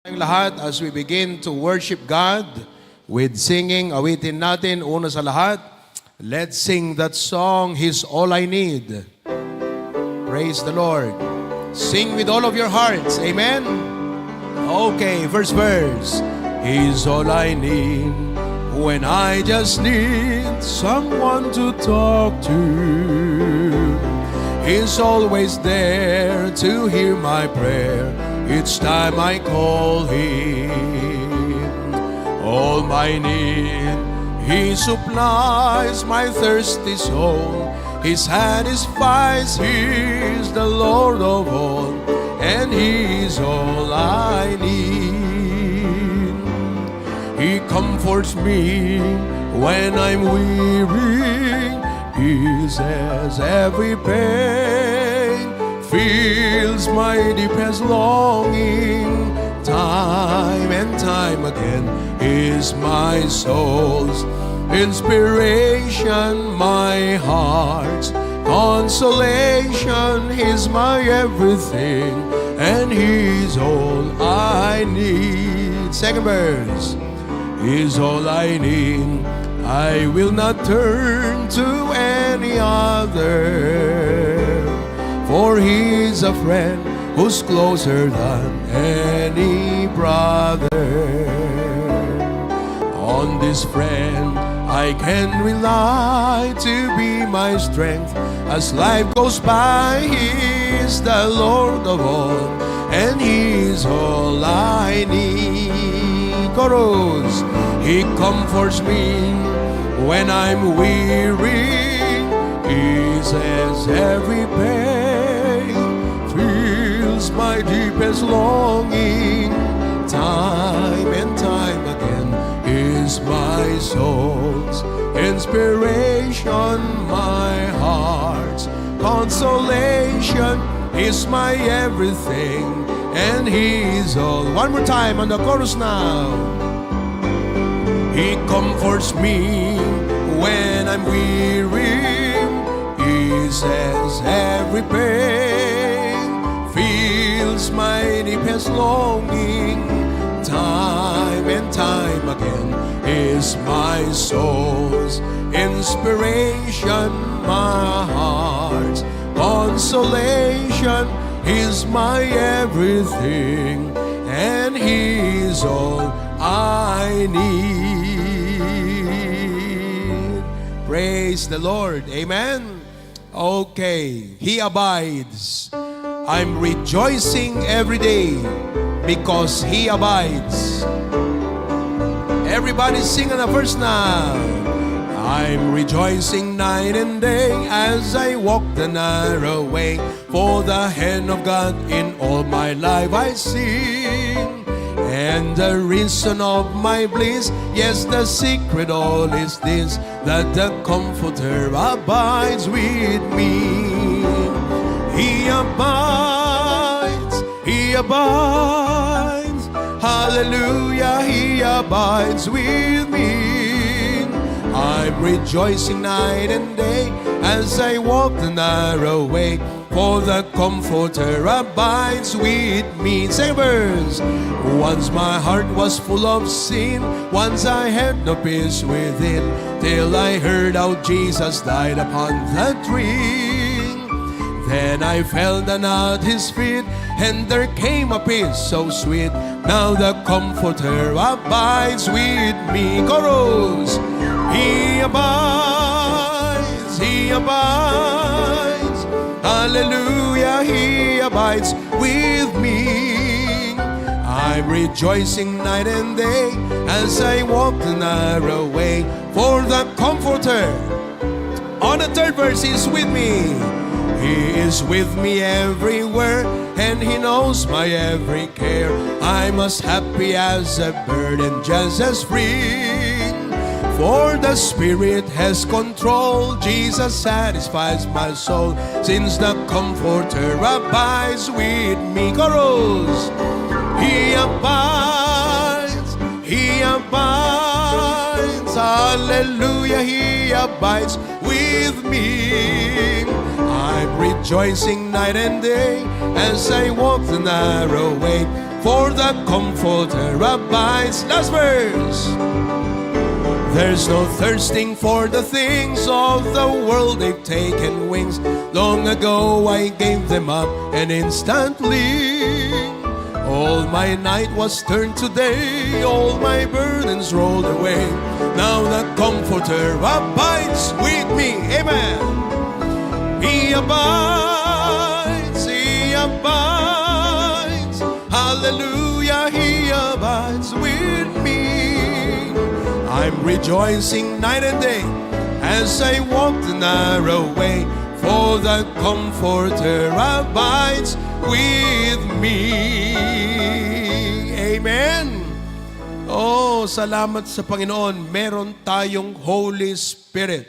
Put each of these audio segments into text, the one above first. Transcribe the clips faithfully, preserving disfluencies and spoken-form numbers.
Tayong lahat, as we begin to worship God with singing, awitin natin, una sa lahat, let's sing that song, He's All I Need. Praise the Lord. Sing with all of your hearts. Amen. Okay, first verse. He's all I need when I just need someone to talk to. He's always there to hear my prayer each time I call Him. All my need, He supplies my thirsty soul. He satisfies, He is the Lord of all, and He is all I need. He comforts me when I'm weary. He says every pain fills my deepest longing. Time and time again is my soul's inspiration, my heart's consolation. He's my everything, and He's all I need. Second verse. Is all I need. I will not turn to any other, for He's a friend who's closer than any brother. On this friend I can rely to be my strength. As life goes by, He is the Lord of all, and He is all I need. Chorus. He comforts me when I'm weary. He says every pain fills my deepest longing. Time and time again is my soul's inspiration, my heart's consolation. Is my everything, and He is all. One more time on the chorus now. He comforts me when I'm weary. He says every pain fills my deepest longing. Time and time again is my soul's inspiration, my heart's consolation. He's my everything, and He's all I need. Praise the Lord. Amen. Okay. He abides. I'm rejoicing every day because He abides. Everybody sing on the verse now. I'm rejoicing night and day as I walk the narrow way. For the hand of God in all my life I see. And the reason of my bliss, yes, the secret all is this, that the Comforter abides with me. He abides, He abides, hallelujah, He abides with me. I'm rejoicing night and day as I walk the narrow way, for the Comforter abides with me. Same verse. Once my heart was full of sin, once I had no peace within, till I heard how Jesus died upon the tree. Then I fell down at His feet, and there came a peace so sweet. Now the Comforter abides with me. Chorus. He abides, He abides. Hallelujah, He abides with me. I'm rejoicing night and day as I walk the narrow way, for the Comforter. On the third verse, He is with me. He is with me everywhere, and He knows my every care. I'm as happy as a bird and just as free. For the Spirit has control, Jesus satisfies my soul, since the Comforter abides with me. Chorus. He abides, He abides, hallelujah, He abides with me. I'm rejoicing night and day as I walk the narrow way, For the Comforter abides. Last verse. There's no thirsting for the things of the world, they've taken wings. Long ago I gave them up, and instantly all my night was turned to day, all my burdens rolled away. Now the Comforter abides with me. Amen. He abides, He abides. Hallelujah, He abides with me. I'm rejoicing night and day as I walk the narrow way, for the Comforter abides with me. Amen. Oh, salamat sa Panginoon. Meron tayong Holy Spirit.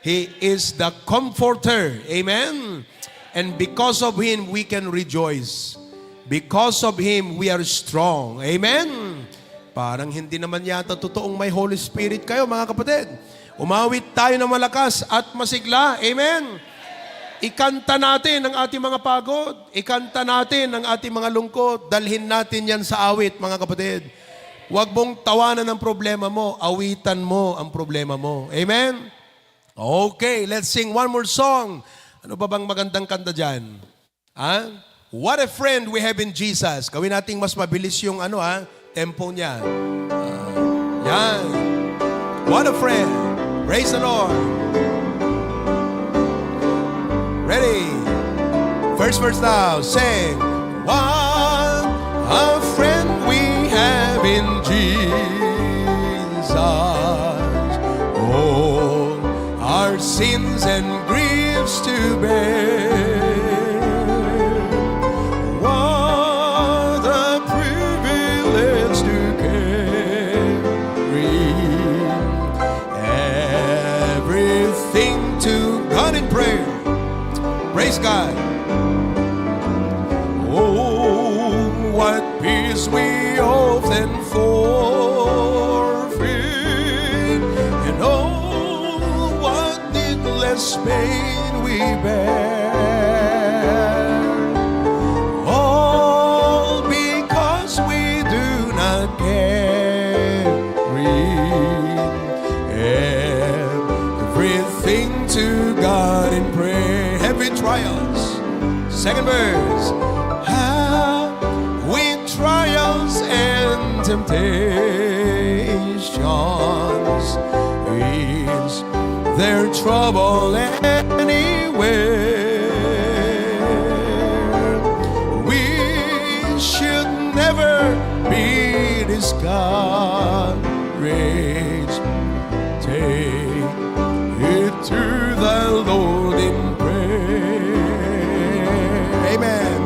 He is the Comforter. Amen? And because of Him, we can rejoice. Because of Him, we are strong. Amen? Parang hindi naman yata totoong may Holy Spirit kayo, mga kapatid. Umawit tayo ng malakas at masigla. Amen? Ikanta natin ang ating mga pagod. Ikanta natin ang ating mga lungkot. Dalhin natin yan sa awit, mga kapatid. Huwag mong tawanan ang problema mo. Awitan mo ang problema mo. Amen? Okay, let's sing one more song. Ano ba bang magandang kanta dyan? Ha? What a friend we have in Jesus. Gawin nating mas mabilis yung ano ha, tempo niya. Ah, yan. What a friend. Praise the Lord. Ready? First verse now. Sing. What a friend we have in Jesus. Oh, our sins and griefs to bear. What a privilege to carry everything to God in prayer. Praise God. Oh, what peace we often forfeit, and oh, what needless pain we bear. All because we do not carry everything to God in prayer. Heavy trials. Second verse. Have we trials and temptations is their trouble anywhere. We should never be discouraged. Take it to the Lord in prayer. Amen.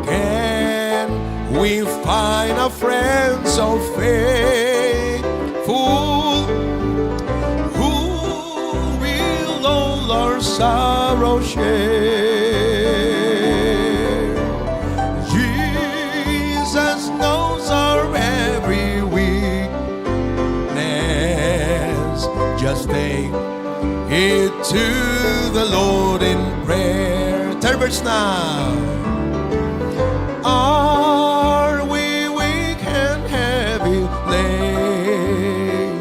Can we find a friend so faithful who will all our sorrow share? Jesus knows our every weakness. Just take it to the Lord in prayer. Third verse now. Are we weak and heavy laden?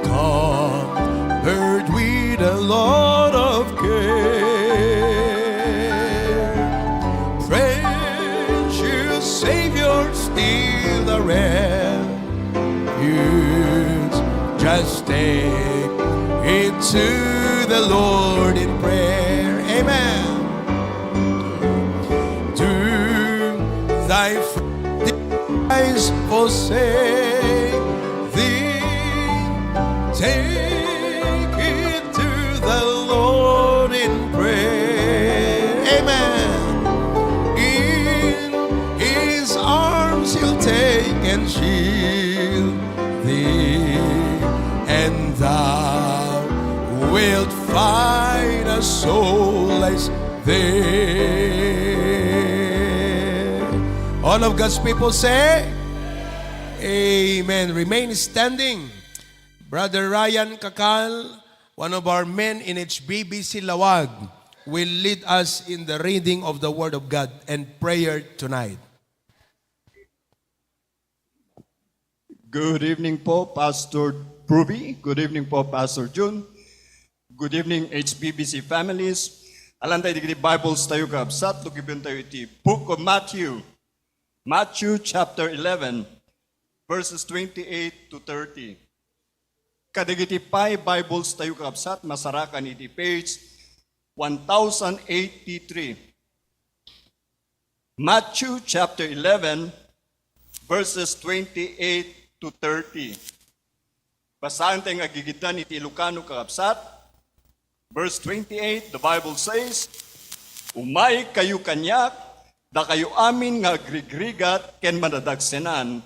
Covered with a lot of care. Precious Savior, still a refuge. Just take it to the Lord in prayer. Amen. Do thy eyes forsake thee. Take it to the Lord in prayer. Amen. In his arms he'll take and shield thee, and thou wilt find a solace there. All of God's people say, Amen. Remain standing. Brother Ryan Kakal, one of our men in H B B C Laoag, will lead us in the reading of the Word of God and prayer tonight. Good evening po, Pastor Ruby. Good evening po, Pastor Jun. Good evening, H B B C families. Alantayo dagiti Bibles tayo, kakabsat, lugibentayo iti Book of Matthew. Matthew chapter eleven, verses twenty-eight to thirty. Kadagiti pay Bibles tayo, kakabsat, masarakan iti page one thousand eighty-three. Matthew chapter eleven, verses twenty-eight to thirty. Basaentayo nga agigiddan iti Ilocano, kakabsat. Verse twenty-eight, the Bible says, "Umaykayo kaniak, dakayo amin nga agrigrigat ken madadagsenan,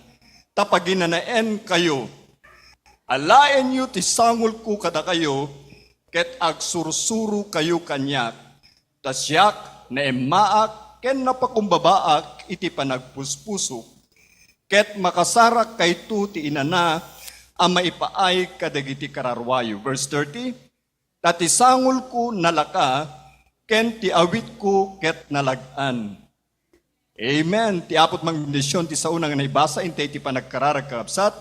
ta paginanaenkayo. Alaenyo ti sangolko kadakayo, ket agsursurokayo kaniak. Ta siak, naemmaak ken napakumbabaak iti panagpuspusok, ket makasarakkayto ti inana a maipaay kadagiti kararuayo." Verse thirty, "Ta ti sangolko nalaka, ken ti awitko ket nalag-an." Amen. Ti Apo ti mangbendision ti sao nga naibasa intay ti panagkararag, kakabsat.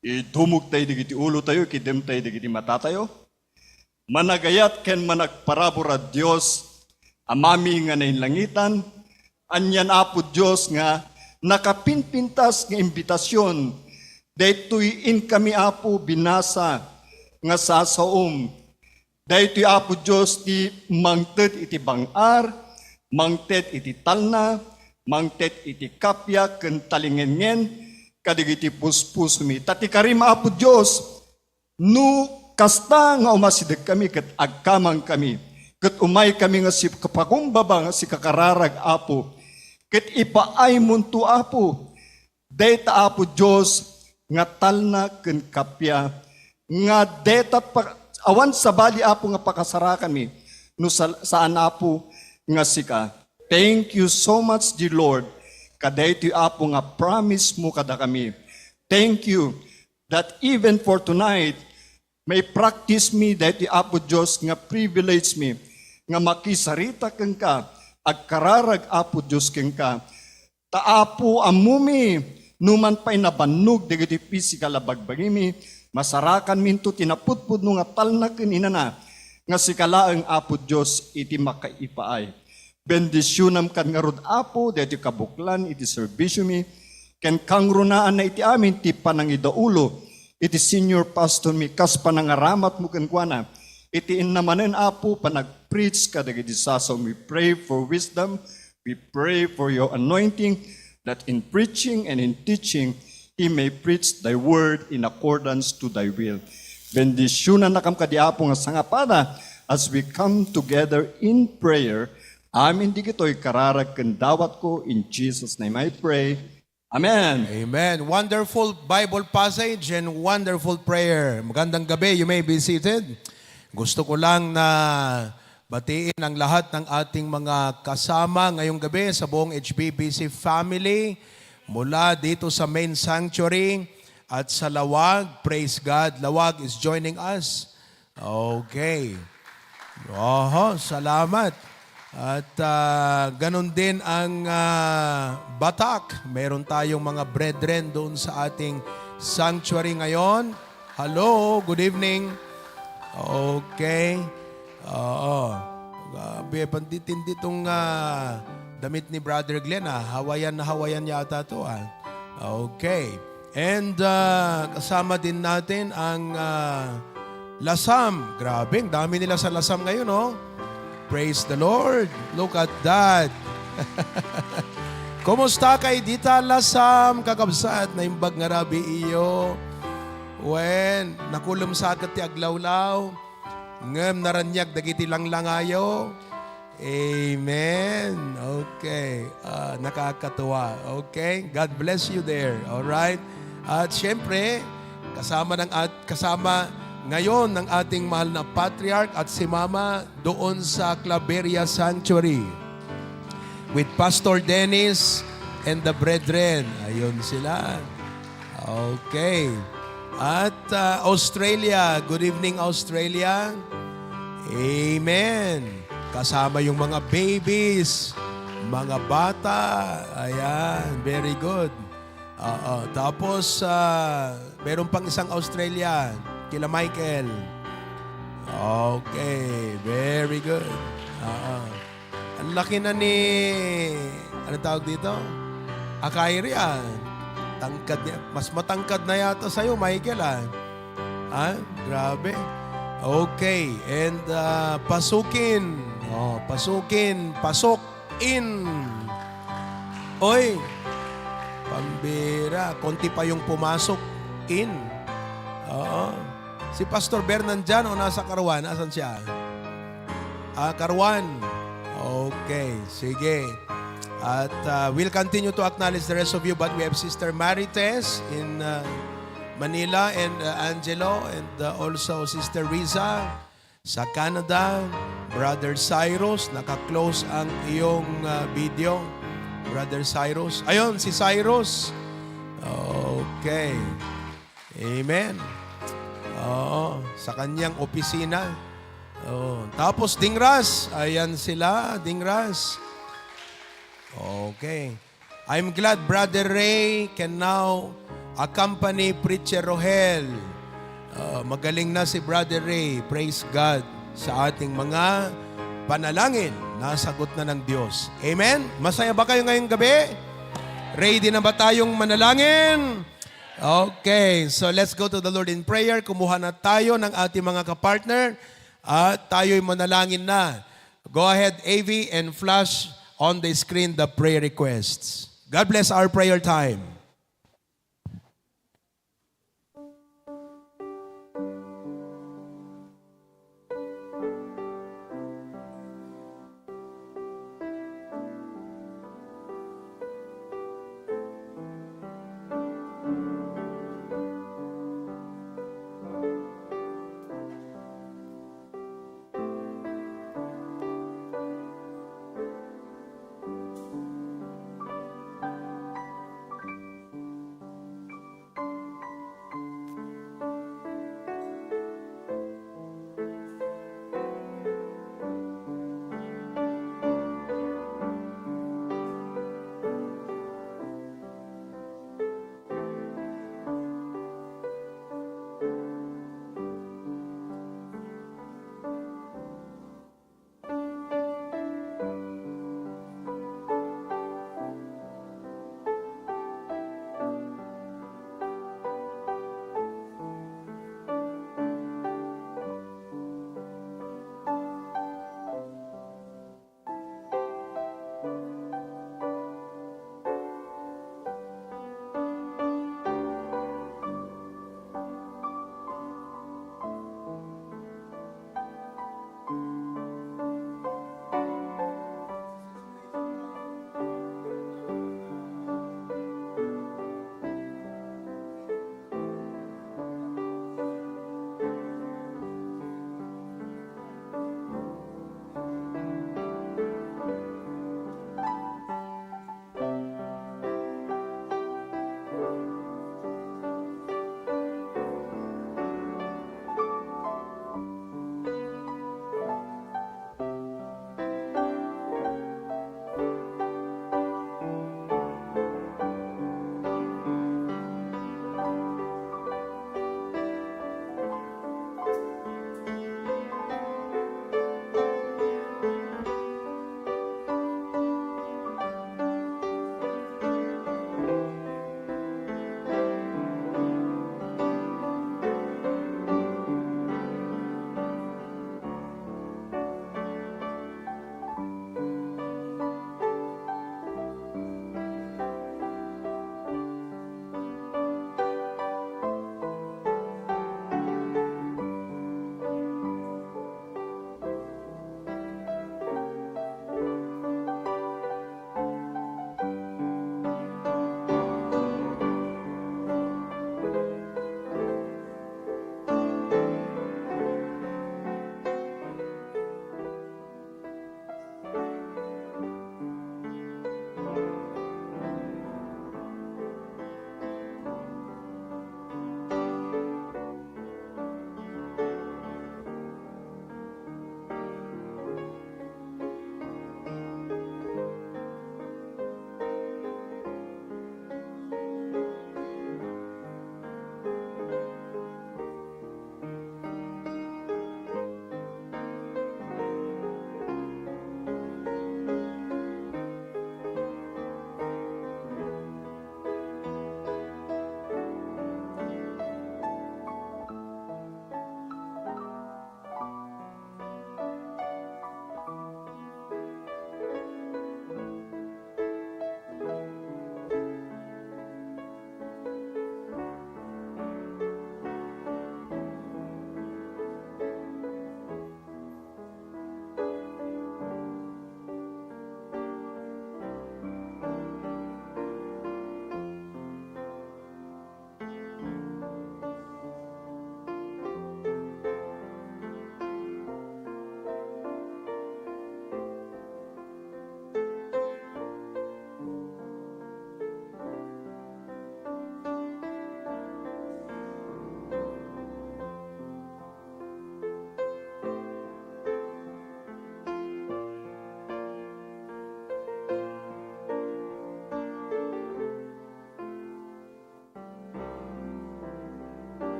Idumogtayo dagiti ulotayo, ikidemtayo dagiti matatayo. Managayat ken managparabur a Dios, Amami nga nainlangitan, anian, Apo Dios, nga nakapinpintas nga imbitasion daytoy inkami, Apo, binasa nga sasaom. Daytoy, Apo Dios, ti mangted iti bang-ar, mangted iti talna, mangted iti kappia ken talingenngen kadagiti puspusomi. Ta ti karim, Apo Dios, no kasta nga umasidegkami ket agkamangkami, ket umaykami nga sikapakumbaba nga sikakararag, Apo, ket ipaaymonto, Apo, dayta, Apo Dios, nga talna ken kappia, nga dayta pa-, awan sabali, Apo, nga pakasarakanmi no sal-, saan, Apo, nga sika. Thank you so much, dear Lord, kadaytoy, Apo, nga promise mo kadakami. Thank you that even for tonight, may practice mi daytoy, Apo Dios, nga privilege mi nga makisarita kenka, agkararag, Apo Dios, kenka. Ta, Apo, ammomi, no man pay nabannog dagiti pisikal a bagbagimi, masarakanminto ti napudpudno nga talna ken inana, nga sika laeng, Apo Dios, iti makaipaay. Bendisionam kan ngarud, Apo, daytoy kabuklan iti serbisiomi, ken kangrunaanna iti amin ti panangidaulo iti senior pastormi kas panangaramatmo kenkuana. Iti inna manen, Apo, panag-preach kadagiti sasaom. We pray for wisdom. We pray for your anointing, that in preaching and in teaching, he may preach thy word in accordance to thy will. Bendisionannakam kadi, Apo, nga sangapada as we come together in prayer. Amin dagitoy kararag ken dawatko. In Jesus' name I pray. Amen. Amen. Wonderful Bible passage and wonderful prayer. Magandang gabi. You may be seated. Gusto ko lang na batiin ang lahat ng ating mga kasama ngayong gabi sa buong H B B C family, mula dito sa main sanctuary at sa Lawag. Praise God. Lawag is joining us. Okay. Oho, salamat. At, ah, ganun din ang, ah, Batak. Meron tayong mga brethren doon sa ating sanctuary ngayon. Hello, good evening. Okay. Oo. Grabe, pandit-tindi tong, ah, damit ni Brother Glenn, ah. Hawaiian na Hawaiian yata to, ah. Okay. And, ah, kasama din natin ang, ah, Lasam. Grabe, ang dami nila sa Lasam ngayon, oh. Praise the Lord. Look at that. Kumusta kay dita, Lasam, kakabsat? Naimbag nga rabii iyo. Wen, nakulem saket ti aglawlaw. Ngem naraniag dagiti langlangayo. Amen. Okay. Ah, nakakatuwa. Okay. God bless you there. All right. At siyempre, kasama ng at kasama ngayon ng ating mahal na patriarch at si Mama doon sa Claveria Sanctuary with Pastor Dennis and the brethren. Ayun sila. Okay. At, ah, Australia, good evening, Australia. Amen. Kasama yung mga babies, mga bata. Ayan, very good. Oo. Tapos, ah, meron pang isang Australian, kila Michael. Okay, very good. Oo. Ang laki na ni, ano tawag dito? Akairi, ah. Tangkad niya. Mas matangkad na yata sa'yo, Michael, ah. Ah, grabe. Okay. And, ah, pasukin. Oh, pasukin. Pasok in. Oy, pambira. Konti pa yung pumasok in. Oo. Si Pastor Bern nandyan o nasa karuan? Asan siya? Ah, karuan. Okay, sige. At, ah, we'll continue to acknowledge the rest of you, but we have Sister Marites in, ah, Manila and, ah, Angelo and, ah, also Sister Riza sa Canada. Brother Cyrus, naka-close ang iyong, ah, video. Brother Cyrus. Ayun, si Cyrus. Okay. Amen. Oo, sa kanyang opisina. Oo. Tapos Dingras, ayan sila, Dingras. Okay. I'm glad Brother Ray can now accompany Preacher Rohel. Ah, magaling na si Brother Ray. Praise God sa ating mga panalangin. Nasagot na ng Diyos. Amen? Masaya ba kayo ngayong gabi? Ready na ba tayong manalangin? Okay, so let's go to the Lord in prayer. Kumuha na tayo ng ating mga kapartner at tayo'y manalangin na. Go ahead, A V, and flash on the screen the prayer requests. God bless our prayer time.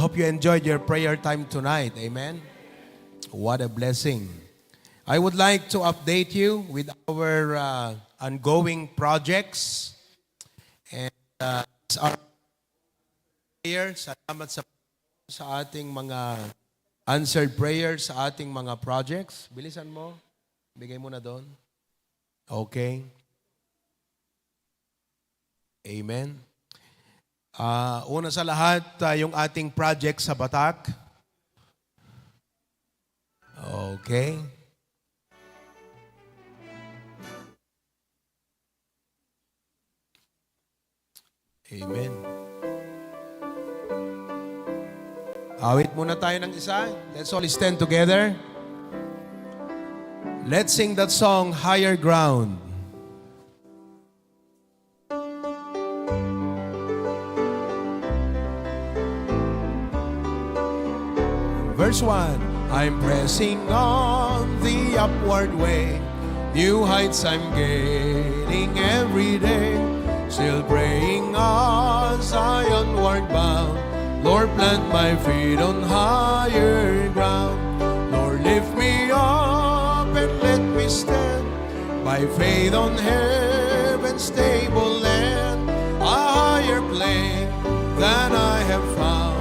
Hope you enjoyed your prayer time tonight. Amen. What a blessing. I would like to update you with our uh, ongoing projects. And uh, as our prayer, salamat sa, sa ating mga answered prayers, sa ating mga projects. Bilisan mo. Bigay mo na doon. Okay. Amen. Ah, una sa lahat, ah, yung ating project sa Batak. Okay. Amen. Awit muna tayo ng isa. Let's all stand together. Let's sing that song, Higher Ground. Verse one. I'm pressing on the upward way. New heights I'm gaining every day. Still praying as I onward bound. Lord, plant my feet on higher ground. Lord, lift me up and let me stand by faith on heaven's stable land, a higher plane than I have found.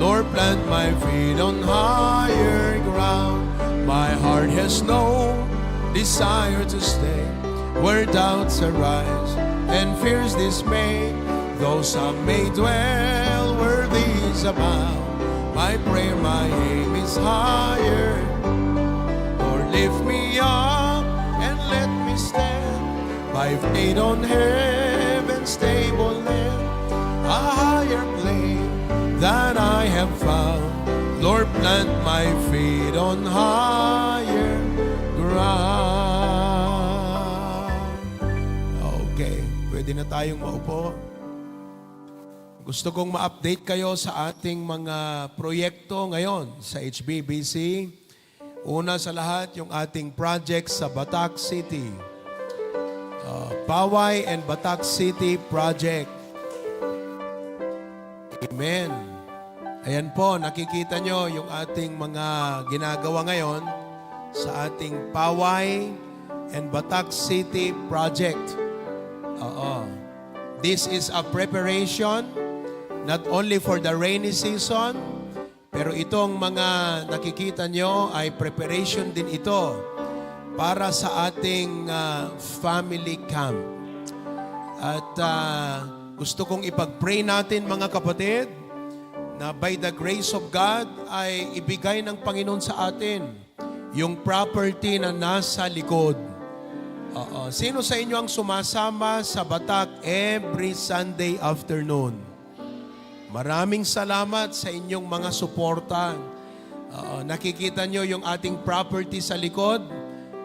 Lord, plant my feet on higher ground. My heart has no desire to stay where doubts arise and fears dismay. Though some may dwell where these abound, my prayer, my aim is higher. Lord, lift me up and let me stand by faith on heaven's stable land, a higher plane than I have found. Lord, plant my feet on higher ground. Okay, pwede na tayong maupo. Gusto kong ma-update kayo sa ating mga proyekto ngayon sa H B B C. Una sa lahat, yung ating project sa Batak City. Uh, Paway and Batak City Project. Amen. Ayan po, nakikita nyo yung ating mga ginagawa ngayon sa ating Paway and Batak City Project. Oo. This is a preparation not only for the rainy season, pero itong mga nakikita nyo ay preparation din ito para sa ating, ah, family camp. At, ah, gusto kong ipag-pray natin, mga kapatid, na by the grace of God ay ibigay ng Panginoon sa atin yung property na nasa likod. Oo. Sino sa inyo ang sumasama sa Batak every Sunday afternoon? Maraming salamat sa inyong mga suporta. Oo, nakikita nyo yung ating property sa likod.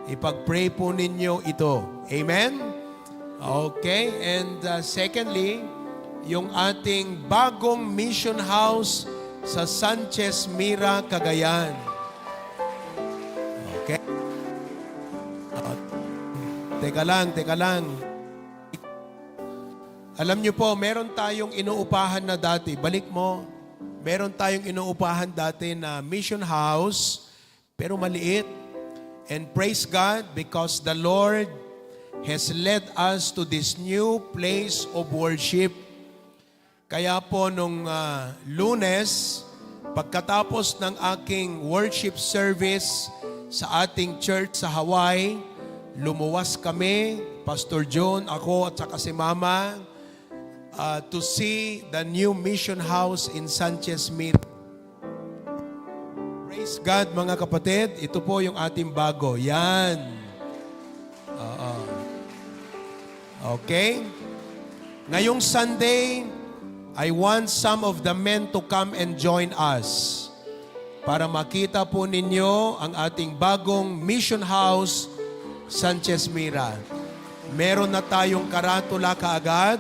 Ipag-pray po ninyo ito. Amen? Okay, and, uh, secondly, yung ating bagong mission house sa Sanchez Mira, Cagayan. Okay? Uh, teka lang, teka lang. Alam niyo po, meron tayong inuupahan na dati. Balik mo. Meron tayong inuupahan dati na mission house, pero maliit. And praise God because the Lord has led us to this new place of worship. Kaya po nung, ah, Lunes, pagkatapos ng aking worship service sa ating church sa Hawaii, lumuwas kami, Pastor John, ako, at saka si Mama, ah, to see the new mission house in Sanchez Mira. Praise God, mga kapatid. Ito po yung ating bago. Yan. Oo. Okay? Ngayong Sunday, I want some of the men to come and join us para makita po ninyo ang ating bagong mission house, Sanchez Mira. Meron na tayong karatula kaagad.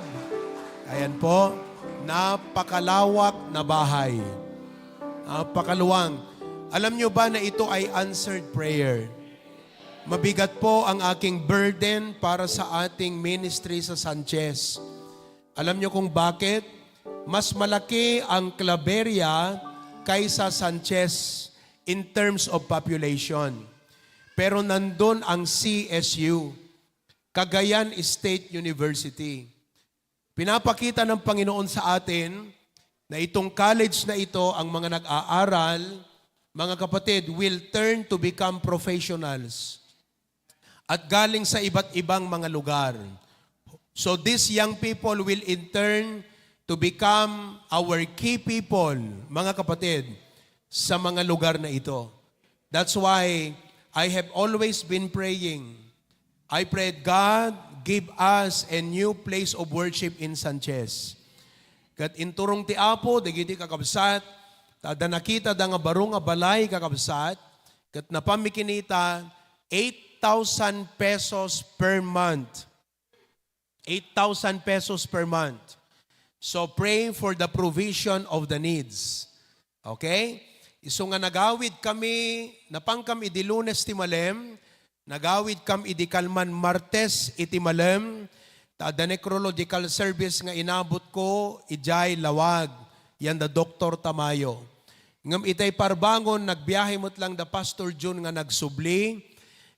Ayan po, napakalawak na bahay. Napakaluwang. Alam nyo ba na ito ay answered prayer? Mabigat po ang aking burden para sa ating ministry sa Sanchez. Alam nyo kung bakit? Mas malaki ang Claveria kaysa Sanchez in terms of population. Pero nandun ang C S U, Cagayan State University. Pinapakita ng Panginoon sa atin na itong college na ito, ang mga nag-aaral, mga kapatid, will turn to become professionals at galing sa iba't ibang mga lugar. So these young people will in turn to become our key people, mga kapatid, sa mga lugar na ito. That's why I have always been praying. I prayed, "God, give us a new place of worship in Sanchez." Ket inturong ti Apo dagiti kakabsat, ta adda nakita da nga baro nga balay, kakabsat, ket napan mi kinita, eight thousand pesos per month. Eight thousand pesos per month. So pray for the provision of the needs. Okay? Isu nga nagawid kami, napangkam idi Lunes ti malem, nagawid kam idi kalman Martes iti malem, ta adda necrological service nga inabot ko idiay Lawag, yan da Doktor Tamayo. Ngem itay parbangon, nagbiahe met lang da Pastor Jun nga nagsubli,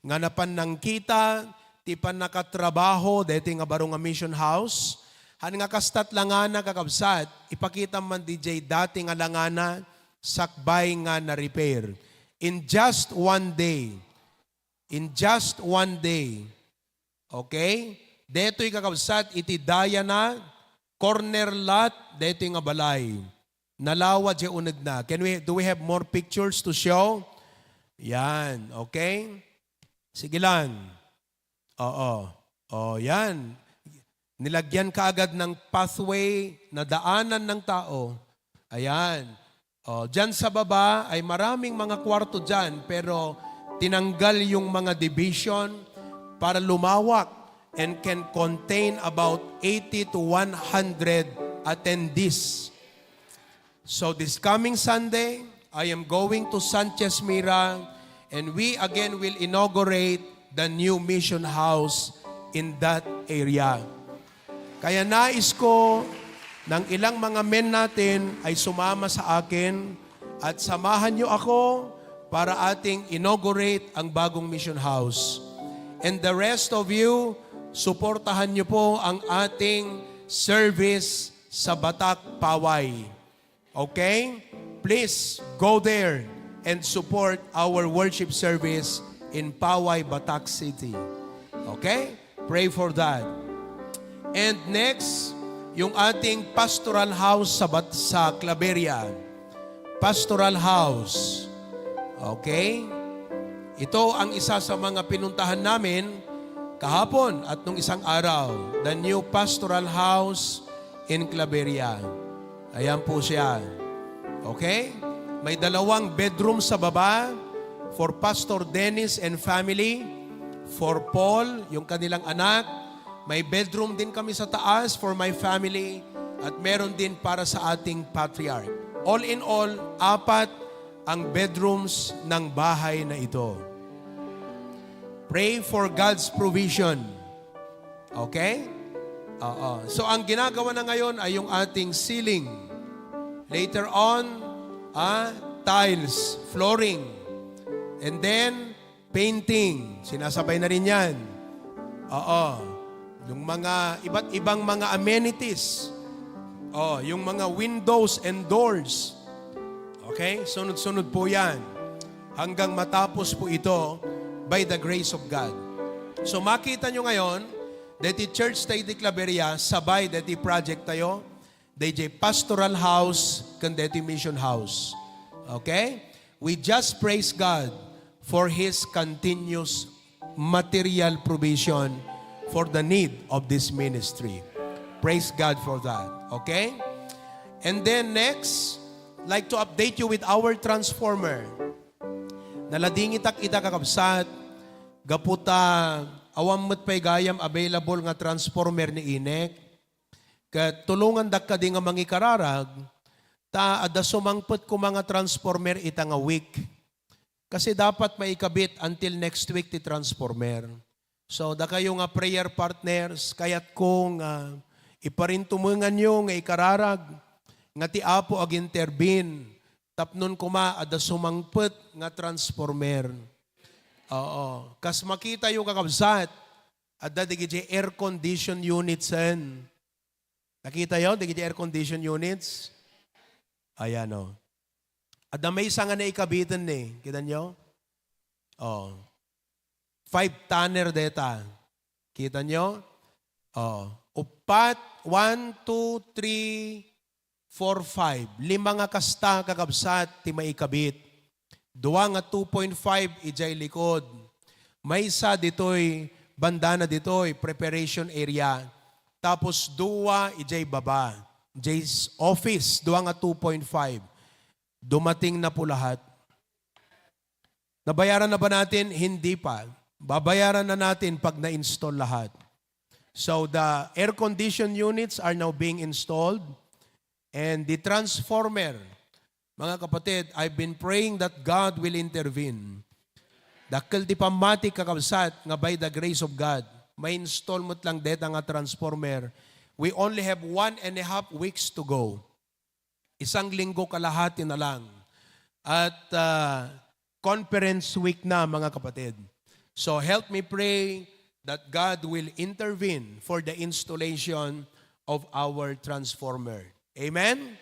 nga napan nangkita ti pannakatrabaho daytoy nga baro nga mission house. Han nga kastat langana, kakabsat, ipakita man didiay dati nga langana, sakbay nga na-repair. In just one day, in just one day, okay? Daytoy, kakabsat, iti dayana, corner lot, daytoy nga balay. Nalawa diay unegna. Can we, do we have more pictures to show? Yan, okay? Sige lang. Oo. O, yan. Nilagyan kaagad ng pathway na daanan ng tao. Ayan. O, dyan sa baba ay maraming mga kwarto dyan, pero tinanggal yung mga division para lumawak and can contain about eighty to one hundred attendees. So this coming Sunday, I am going to Sanchez Mira, and we again will inaugurate the new mission house in that area. Kaya nais ko nang ilang mga men natin ay sumama sa akin at samahan niyo ako para ating inaugurate ang bagong mission house. And the rest of you, suportahan niyo po ang ating service sa Batak, Paway. Okay? Please go there and support our worship service in Paway, Batak City. Okay? Pray for that. And next, yung ating pastoral house sa Bat-, sa Claveria. Pastoral house. Okay? Ito ang isa sa mga pinuntahan namin kahapon at nung isang araw, the new pastoral house in Claveria. Ayan po siya. Okay? May dalawang bedroom sa baba for Pastor Dennis and family, for Paul, yung kanilang anak. May bedroom din kami sa taas for my family, at meron din para sa ating patriarch. All in all, apat ang bedrooms ng bahay na ito. Pray for God's provision. Okay? Oo. So, ang ginagawa na ngayon ay yung ating ceiling. Later on, ah, tiles, flooring. And then, painting. Sinasabay na rin yan. Oo. Yung mga iba't ibang mga amenities. Oh, yung mga windows and doors. Okay? Sunod-sunod po yan. Hanggang matapos po ito by the grace of God. So makita nyo ngayon, deti church tayo di Claveria, sabay deti project tayo, deti pastoral house, kan deti mission house. Okay? We just praise God for His continuous material provision for the need of this ministry. Praise God for that. Okay? And then next, like to update you with our transformer. Naladingitak ita, kakabsat, gapu ta awan met pay gayam available nga transformer ni Inek. Ket tulongandak kadi nga mangikararag, ta adda sumangpet koma nga transformer ita nga week. Kasi dapat maikabit until next week ti transformer. So, dakayo nga prayer partners, kayatko nga iparintumenganyo nga ikararag nga ti Apo agintervene Tapnon koma, adda sumangpet nga transformer. Oo. Kas makitayo, kakabsat, adda dagiti air condition units en. Nakitayo, dagiti air condition units? Ayan, oh. Adda maysa nga naikabiten ni. Kita nyo? Oh. Five tonner deta. Kita nyo? Oh. Upat, one, two, three, four, five. Lima nga kasta, kakabsat, ti maikabit. Dua nga two point five idiay likod. Maysa ditoy, bandana ditoy, preparation area. Tapos dua idiay baba. Idiay s-, office, dua nga two point five. Dumating na po lahat. Nabayaran na ba natin? Hindi pa. Babayaran na natin pag na-install lahat. So the air condition units are now being installed and the transformer, mga kapatid, I've been praying that God will intervene. Dakkel ti pammati, kakabsat, nga by the grace of God, ma-install met lang deta nga transformer. We only have one and a half weeks to go. Isang linggo kalahati na lang. At, ah, conference week na, mga kapatid. So help me pray that God will intervene for the installation of our transformer. Amen?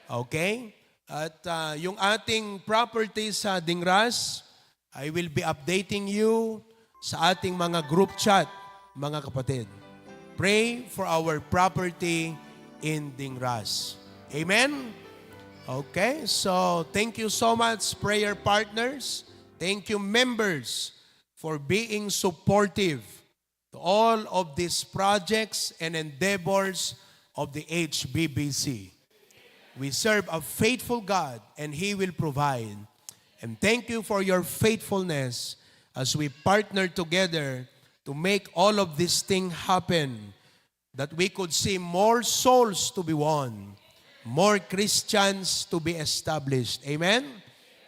Okay? At, ah, yung ating property sa Dingras, I will be updating you sa ating mga group chat, mga kapatid. Pray for our property in Dingras. Amen? Okay, so thank you so much, prayer partners. Thank you, members, for being supportive to all of these projects and endeavors of the H B B C. We serve a faithful God, and He will provide. And thank you for your faithfulness as we partner together to make all of this thing happen, that we could see more souls to be won, more Christians to be established. Amen?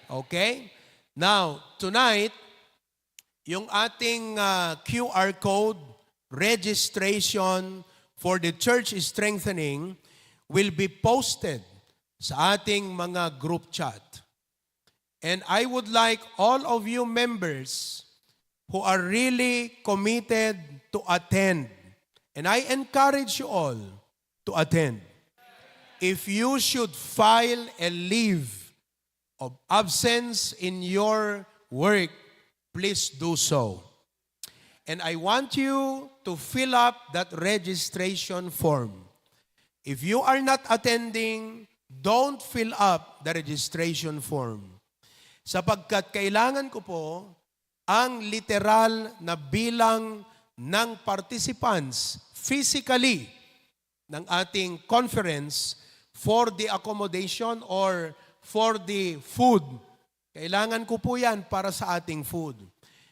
Okay? Now, tonight, yung ating, ah, Q R code, registration for the church strengthening, will be posted sa ating mga group chat. And I would like all of you members who are really committed to attend, and I encourage you all to attend. If you should file a leave of absence in your work, please do so. And I want you to fill up that registration form. If you are not attending, don't fill up the registration form. Sapagkat kailangan ko po ang literal na bilang ng participants physically ng ating conference for the accommodation or for the food. Kailangan ko po yan para sa ating food.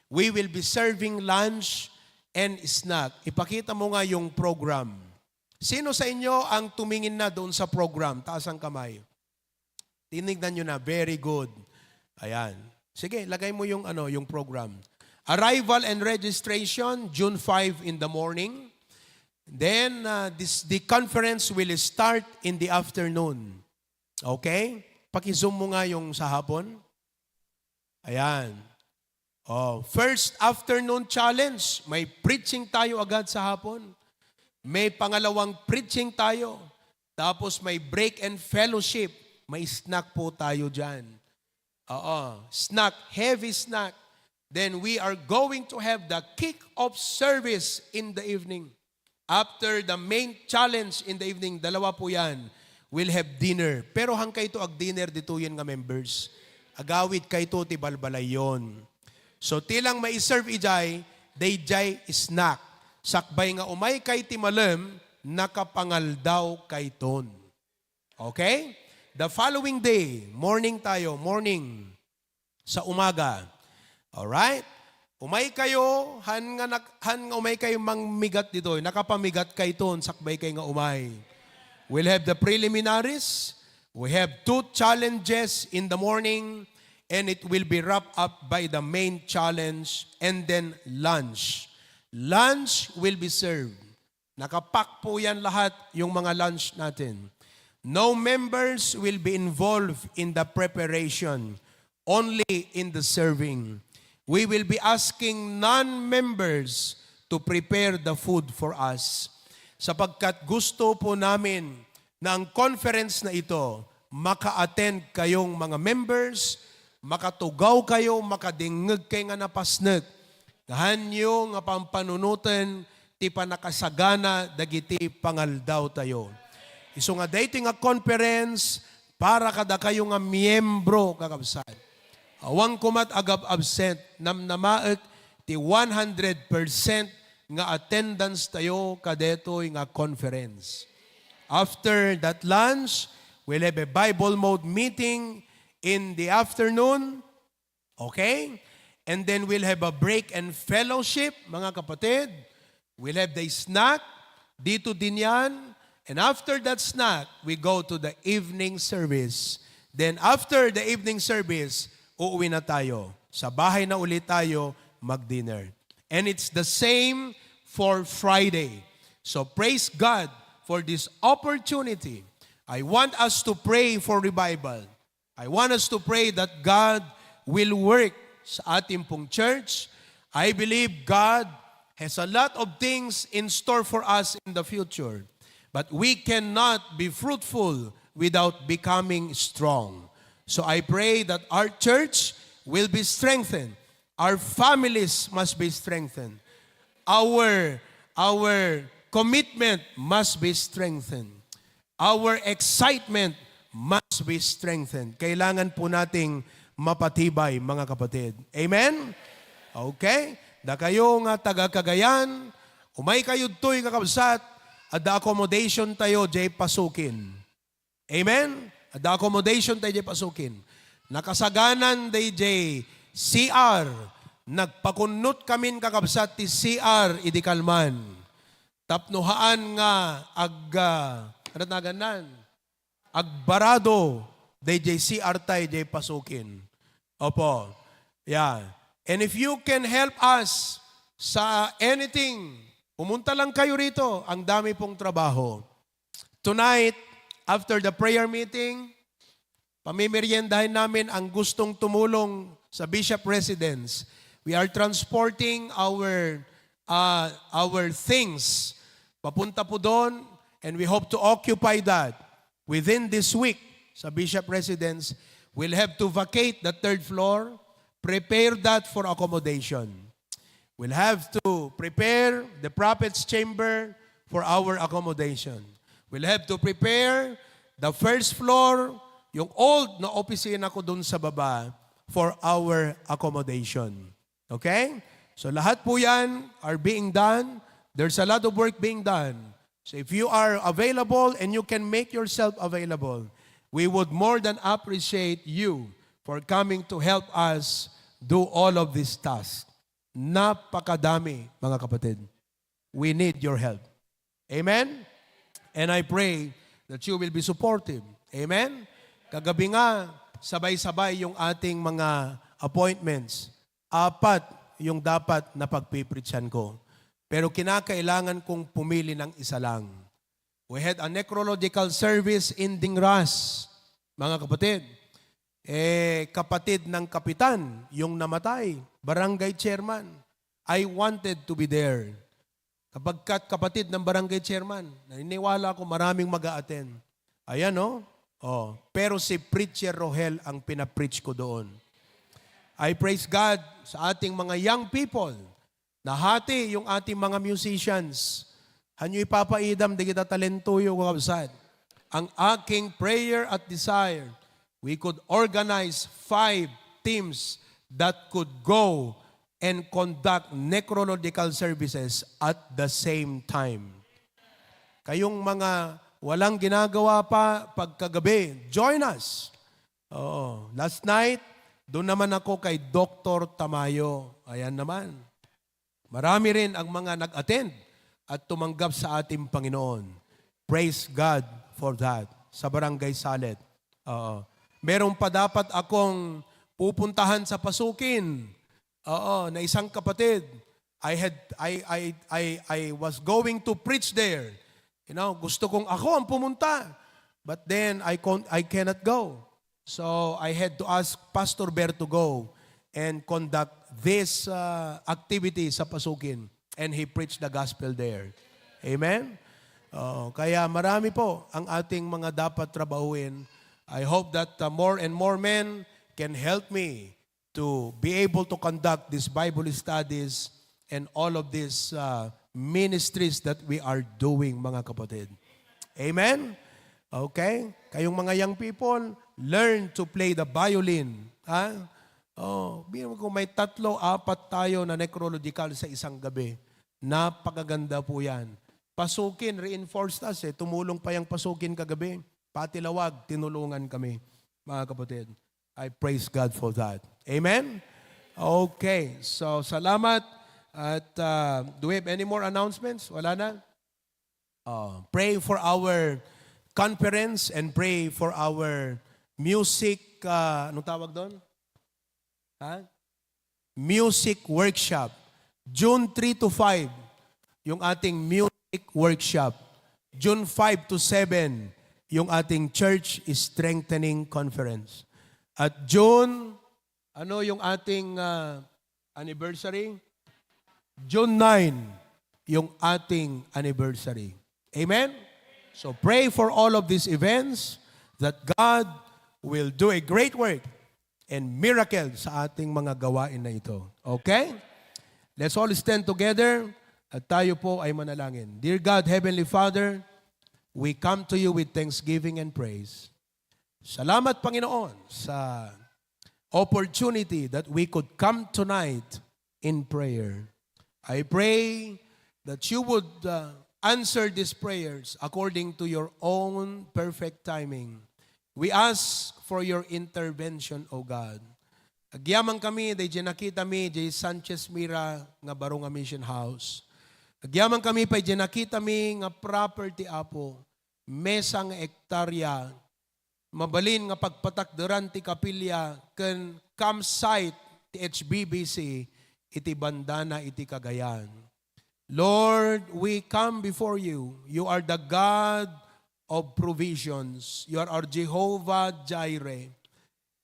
We will be serving lunch and snack. Ipakita mo nga yung program. Sino sa inyo ang tumingin na doon sa program? Taas ang kamay. Tinignan nyo na. Very good. Ayan. Sige, lagay mo yung, ano, yung program. Arrival and registration, June five in the morning. Then, uh, this, the conference will start in the afternoon. Okay? Paki-zoom mo nga yung sa hapon. Ayan. Oh, first afternoon challenge, may preaching tayo agad sa hapon. May pangalawang preaching tayo. Tapos may break and fellowship. May snack po tayo dyan. Oo, snack, heavy snack. Then we are going to have the kick-off service in the evening. After the main challenge in the evening, dalawa po yan, we'll have dinner. Pero hangkayto ag-dinner ditoyen nga members. Agawid kayto ti balbalayyon. So, ti lang maiserve idiay, daydiay snack. Sakbay nga umay kay ti malem, nakapangaldaw kayton. Okay? The following day, morning tayo, morning. Sa umaga. Alright? Umay kayo, han nga nak-, han nga umay kayo mangmigat ditoy, nakapamigat kayton, sakbay kay nga umay. We'll have the preliminaries. We have two challenges in the morning, and it will be wrapped up by the main challenge and then lunch. Lunch will be served. Nakapak po yan lahat, yung mga lunch natin. No members will be involved in the preparation, only in the serving. We will be asking non-members to prepare the food for us. Sapagkat gusto po namin na ang conference na ito, maka-attend kayong mga members, makatugaw kayo, makadingngeg kay nga napasnek. Gahanyo nga pampanunoten ti panakasagana dagiti pangaldawtayo. Isu nga daytoy nga conference para kadakayo nga miyembro, kakabsat. Awan komat agab-absent, namnamaek ti one hundred percent nga attendance tayo kadetoy nga conference. After that lunch, we'll have a Bible mode meeting in the afternoon. Okay? And then we'll have a break and fellowship, mga kapatid. We'll have the snack dito din yan. And after that snack, we go to the evening service. Then after the evening service, uuwi na tayo. Sa bahay na ulit tayo mag-dinner. And it's the same for Friday. So praise God for this opportunity. I want us to pray for revival. I want us to pray that God will work sa ating pong church. I believe God has a lot of things in store for us in the future. But we cannot be fruitful without becoming strong. So I pray that our church will be strengthened. Our families must be strengthened. Our, our commitment must be strengthened. Our excitement must be strengthened. Kailangan po nating mapatibay, mga kapatid. Amen? Okay? Dakayo nga taga Cagayan, umay kayo toy, kakabsat, adda accommodation tayo, jay pasukin. Amen? Adda accommodation tayo jay pasukin. Nakasaganan day jay C R. Nagpakunnot kamin, kakabsat, ti C R idi kalman. Tapno haan nga ag-, ah, ano tagannan? Agbarado dayjay C R tay jay pasukin. Opo. Yeah. And if you can help us sa anything, pumunta lang kayo rito. Ang dami pong trabaho. Tonight, after the prayer meeting, pamimeriendahin namin ang gustong tumulong sa Bishop Residence. We are transporting our, uh, our things papunta po doon, and we hope to occupy that within this week sa Bishop Residence. We'll have to vacate the third floor, prepare that for accommodation. We'll have to prepare the prophet's chamber for our accommodation. We'll have to prepare the first floor, yung old na opisina ko dun sa baba, for our accommodation. Okay? So lahat po yan are being done. There's a lot of work being done. So if you are available and you can make yourself available, we would more than appreciate you for coming to help us do all of these tasks. Napakadami, mga kapatid. We need your help. Amen? And I pray that you will be supportive. Amen? Kagabi nga, sabay-sabay yung ating mga appointments. Apat yung dapat na pagpipreachan ko. Pero kinakailangan kong pumili ng isa lang. We had a necrological service in Dingras, mga kapatid. Eh, kapatid ng kapitan, yung namatay, barangay chairman. I wanted to be there. Kapagkat kapatid ng barangay chairman, naniniwala ako maraming mag-a-attend. Ayan, no? Oh, pero si Preacher Rohel ang pinapreach ko doon. I praise God sa ating mga young people. Nahati yung ating mga musicians. Hanyo ipapaidam, di kita talentoyo, kakabsat. Ang aking prayer at desire, we could organize five teams that could go and conduct necrological services at the same time. Kayong mga walang ginagawa pa pagkagabi, join us. Oo. Last night, doon naman ako kay Doktor Tamayo. Ayan naman. Marami rin ang mga nag-attend at tumanggap sa ating Panginoon. Praise God for that. Sa Barangay Salet. Oo. Meron pa dapat akong pupuntahan sa Pasukin. Oo, na isang kapatid. I had, I, I, I, I was going to preach there. You know, gusto kong ako ang pumunta. But then, I, con- I cannot go. So, I had to ask Pastor Ber to go and conduct this uh, activity sa Pasukin. And he preached the gospel there. Amen? Oh, kaya marami po ang ating mga dapat trabahuin. I hope that uh, more and more men can help me to be able to conduct these Bible studies and all of these uh, ministries that we are doing, mga kapatid. Amen? Okay? Kayong mga young people, learn to play the violin. Ha? Oh, biro mo kung may tatlo, apat tayo na necrological sa isang gabi. Napakaganda po yan. Pasukin, reinforced us eh. Tumulong pa yung Pasukin kagabi. Pati Lawag, tinulungan kami, mga kapatid. I praise God for that. Amen? Okay. So, salamat. At uh, do we have any more announcements? Wala na? Uh, pray for our conference and pray for our music, uh, anong tawag doon? Ha? Music workshop. June three to five, yung ating music workshop. June five to seven, yung ating church strengthening conference. At June, ano yung ating ah, anniversary? June nine, yung ating anniversary. Amen? So pray for all of these events that God will do a great work and miracle sa ating mga gawain na ito. Okay? Let's all stand together at tayo po ay manalangin. Dear God, Heavenly Father, we come to you with thanksgiving and praise. Salamat, Panginoon, sa opportunity that we could come tonight in prayer. I pray that you would uh, answer these prayers according to your own perfect timing. We ask for your intervention, O God. Agyaman kami, daydi nakita mi, di Sanchez Mira nga baro nga mission house. Agyaman kami, pay di nakita mi nga property, Apo, mesa nga ektarya, mabalin nga pagpatakderan ti kapilya ken campsite ti H B B C iti bandana iti Cagayan. Lord, we come before you. You are the God of provisions. You are our Jehovah Jireh.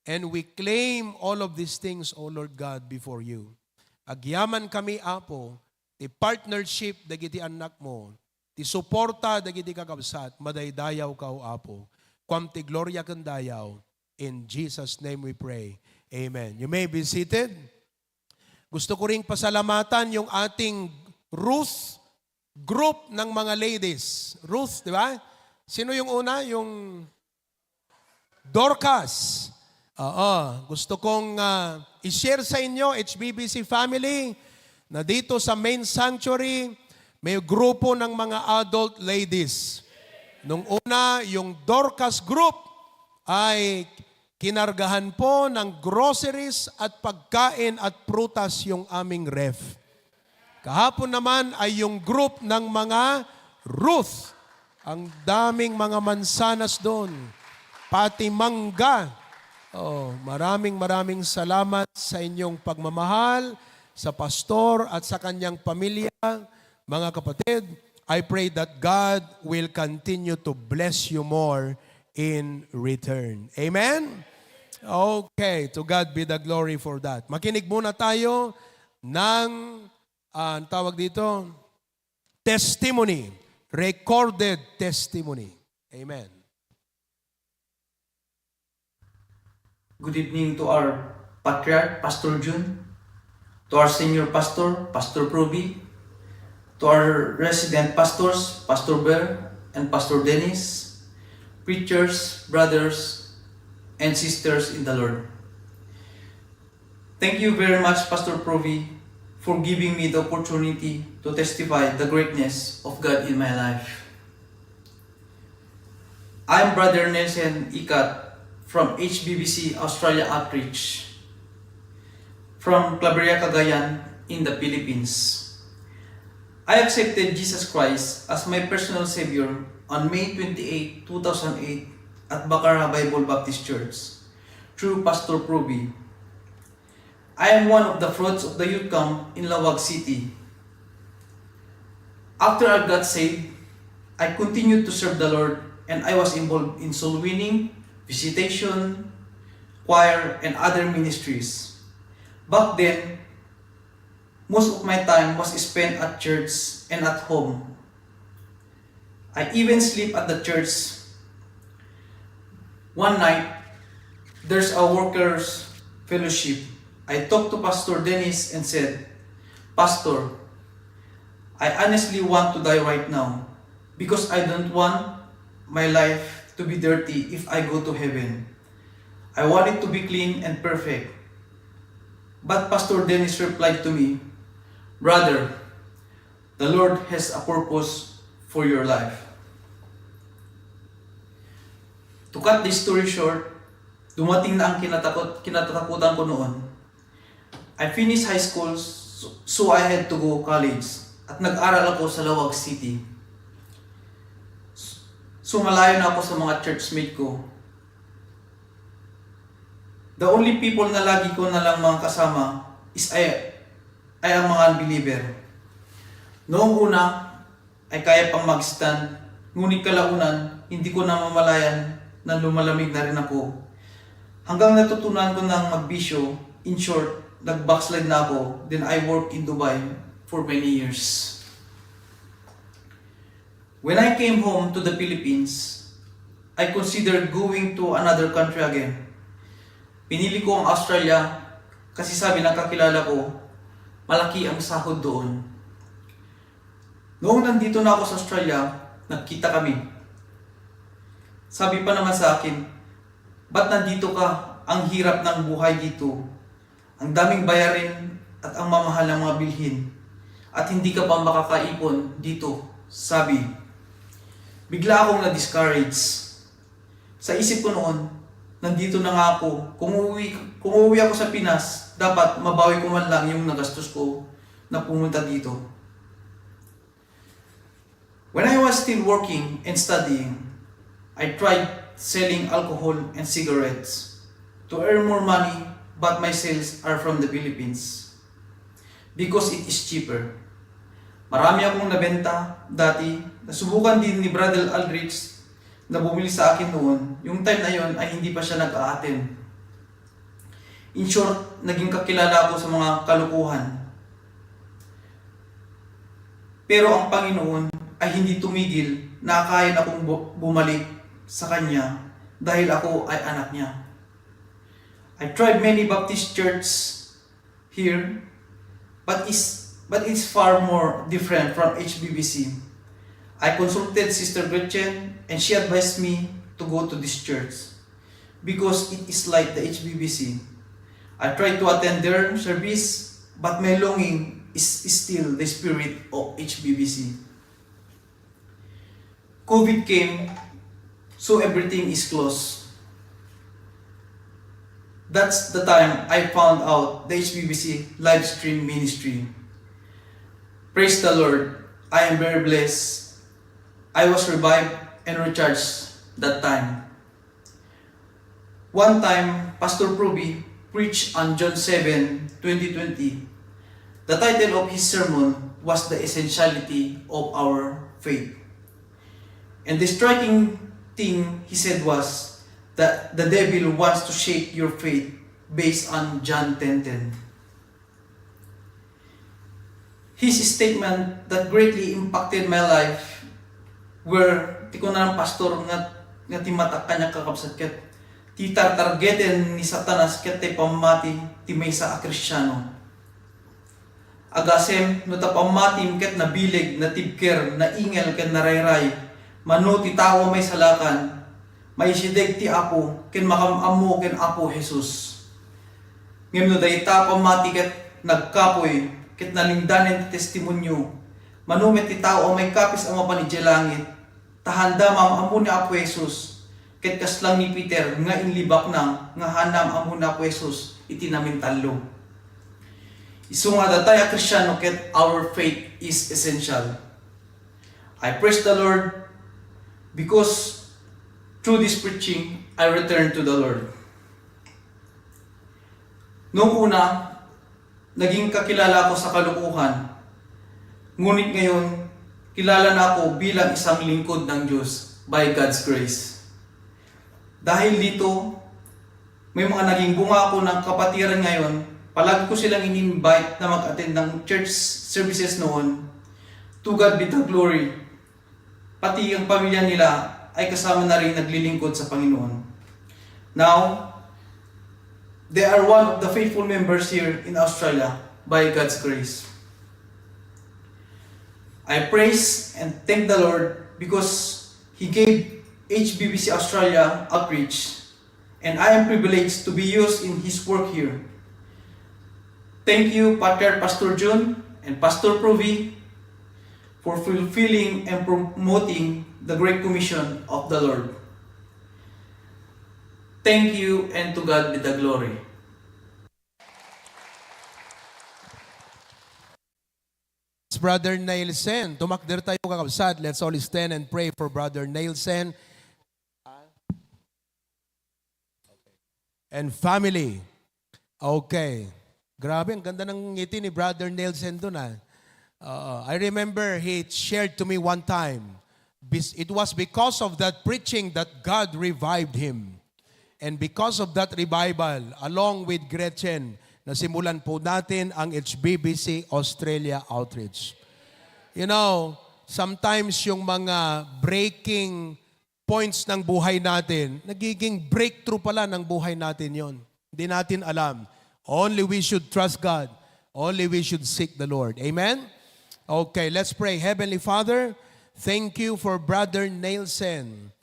And we claim all of these things, O Lord God, before you. Agyaman kami, Apo, ti partnership dagiti annakmo, ti suporta dagiti kakabsat, madaydayawka, O Apo. Kuam ti gloria ken dayaw. In Jesus' name we pray. Amen. You may be seated. Gusto ko ring pasalamatan yung ating Ruth group ng mga ladies. Ruth, di ba? Sino yung una? Yung Dorcas. Oo. Gusto kong ah, i-share sa inyo, H B B C family, na dito sa main sanctuary, may grupo ng mga adult ladies. Nung una, yung Dorcas group ay kinargahan po ng groceries at pagkain at prutas yung aming ref. Kahapon naman ay yung group ng mga Ruth. Ang daming mga mansanas doon. Pati mangga. Oh, maraming maraming salamat sa inyong pagmamahal sa pastor at sa kanyang pamilya. Mga kapatid, I pray that God will continue to bless you more in return. Amen? Okay, to God be the glory for that. Makinig muna tayo ng, ah, ang tawag dito, testimony, recorded testimony. Amen. Good evening to our patriarch, Pastor Jun, to our senior pastor, Pastor Proby, to our resident pastors, Pastor Ber and Pastor Dennis, preachers, brothers, and sisters in the Lord. Thank you very much, Pastor Proby, for giving me the opportunity to testify the greatness of God in my life. I'm Brother Nelson Ikat from H B B C Australia Outreach, from Claveria, Cagayan, in the Philippines. I accepted Jesus Christ as my personal Savior on May twenty-eight, two thousand eight, at Bacarra Bible Baptist Church through Pastor Proby. I am one of the fruits of the youth camp in Laoag City. After I got saved, I continued to serve the Lord and I was involved in soul winning, visitation, choir, and other ministries. Back then, most of my time was spent at church and at home. I even sleep at the church. One night, there's a workers' fellowship. I talked to Pastor Dennis and said, "Pastor, I honestly want to die right now because I don't want my life to be dirty if I go to heaven. I want it to be clean and perfect." But Pastor Dennis replied to me, "Brother, the Lord has a purpose for your life." To cut this story short, dumating na ang kinatakot, kinatatakutan ko noon. I finished high school, so, so I had to go college. At nag-aral ako sa Laoag City. So malayo na ako sa mga churchmate ko. The only people na lagi ko na lang mga kasama is ay, ay ang mga unbeliever. Noong una, ay kaya pang mag-stand, ngunit kalaunan, hindi ko namamalayan na lumalamig na rin ako. Hanggang natutunan ko ng magbisyo, in short, nag-backslide na ako, then I work in Dubai for many years. When I came home to the Philippines, I considered going to another country again. Pinili ko ang Australia kasi sabi ng kakilala ko, malaki ang sahod doon. Noong nandito na ako sa Australia, nagkita kami. Sabi pa naman sa akin, "Ba't nandito ka? Ang hirap ng buhay dito. Ang daming bayarin at ang mamahal ng mga bilhin. At hindi ka pa makakaipon dito," sabi. Bigla akong na-discourage. Sa isip ko noon, nandito na nga ako. Kung uuwi, kung uuwi ako sa Pinas, dapat mabawi ko man lang yung nagastos ko na pumunta dito. When I was still working and studying, I tried selling alcohol and cigarettes to earn more money, but my sales are from the Philippines because it is cheaper. Marami akong nabenta dati. Nasubukan din ni Brother Aldrich na bumili sa akin noon. Yung time na yon ay hindi pa siya nag-a-attend. In short, naging kakilala ako sa mga kalukuhan. Pero ang Panginoon ay hindi tumigil na akayan akong bu-, bumalik sa Kanya dahil ako ay anak Niya. I tried many Baptist church here, but is, but it's far more different from H B B C. I consulted Sister Gretchen and she advised me to go to this church because it is like the H B B C. I tried to attend their service, but my longing is, is still the spirit of H B B C. COVID came, so everything is closed. That's the time I found out the H B B C live stream ministry. Praise the Lord. I am very blessed. I was revived and recharged that time. One time, Pastor Proby preached on John seven twenty twenty. The title of his sermon was The Essentiality of Our Faith. And the striking thing he said was that the devil wants to shake your faith based on John ten ten. His statement that greatly impacted my life were, ti kunana, Pastor, nga, nga ti matak kaniak, kakabsat, ket ti tartargeten ni Satanas ket ti pammati ti maysa a Kristiano. Agasem no ta pammatim ket nabileg, natibker, naingel ken narayray, mano ti tao a maisalakan, maisideg ti Apo ken makam-ammo ken Apo Jesus. Ngem no dayta a pammati ket nagkapuy ket nalingdanen ti testimonio, mano met ti tao a maikapis a mapan idiay langit, ta haanda maam-ammo ni Apo Jesus, ket kasla ni Peter nga inlibakna nga haanda maam-ammo ni Apo Jesus iti namintallo. Isu nga datay a Kristiano ket our faith is essential. I praise the Lord because through this preaching, I return to the Lord. Noong una, naging kakilala ako sa kalukuhan. Ngunit ngayon, kilala na ako bilang isang lingkod ng Diyos. by God's grace. Dahil dito, may mga naging bunga ako ng kapatiran ngayon. Palagi ko silang ini-invite na mag-attend ng church services noon. To God be the glory. Pati ang pamilya nila ay kasama na rin naglilingkod sa Panginoon. Now, they are one of the faithful members here in Australia by God's grace. I praise and thank the Lord because He gave H B B C Australia outreach, and I am privileged to be used in His work here. Thank you, Pater Pastor Jun and Pastor Provi, for fulfilling and promoting the great commission of the Lord. Thank you, and to God be the glory. Brother Nielsen. Tumakder tayo, kakabsat. Let's all stand and pray for Brother Nielsen and family. Okay. Grabe, ang ganda ng ngiti ni Brother Nielsen dun, ah. Oo. I remember he shared to me one time, bis-, it was because of that preaching that God revived him. And because of that revival, along with Gretchen, nasimulan po natin ang H B B C Australia Outreach. You know, sometimes yung mga breaking points ng buhay natin, nagiging breakthrough pala ng buhay natin yon. Hindi natin alam. Only we should trust God. Only we should seek the Lord. Amen? Okay, let's pray. Heavenly Father, thank you for Brother Nielsen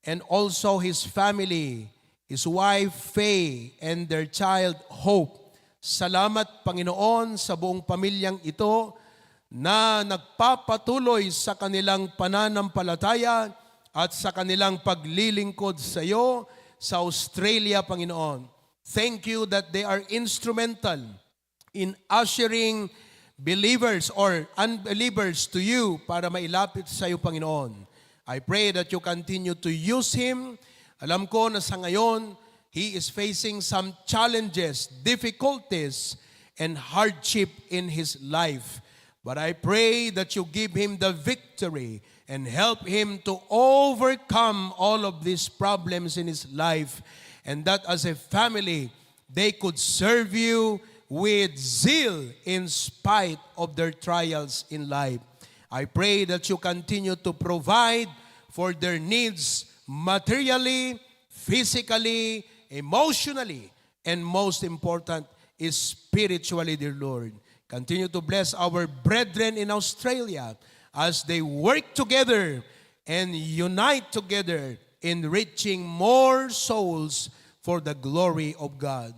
and also his family, his wife Faye, and their child Hope. Salamat, Panginoon, sa buong pamilyang ito na nagpapatuloy sa kanilang pananampalataya at sa kanilang paglilingkod sa iyo sa Australia, Panginoon. Thank you that they are instrumental in ushering believers or unbelievers to you para mailapit sa iyo, Panginoon. I pray that you continue to use him. Alam ko na sa ngayon, he is facing some challenges, difficulties, and hardship in his life. But I pray that you give him the victory and help him to overcome all of these problems in his life, and that as a family, they could serve you with zeal in spite of their trials in life. I pray that you continue to provide for their needs materially, physically, emotionally, and most important is spiritually, dear Lord. Continue to bless our brethren in Australia as they work together and unite together in reaching more souls for the glory of God.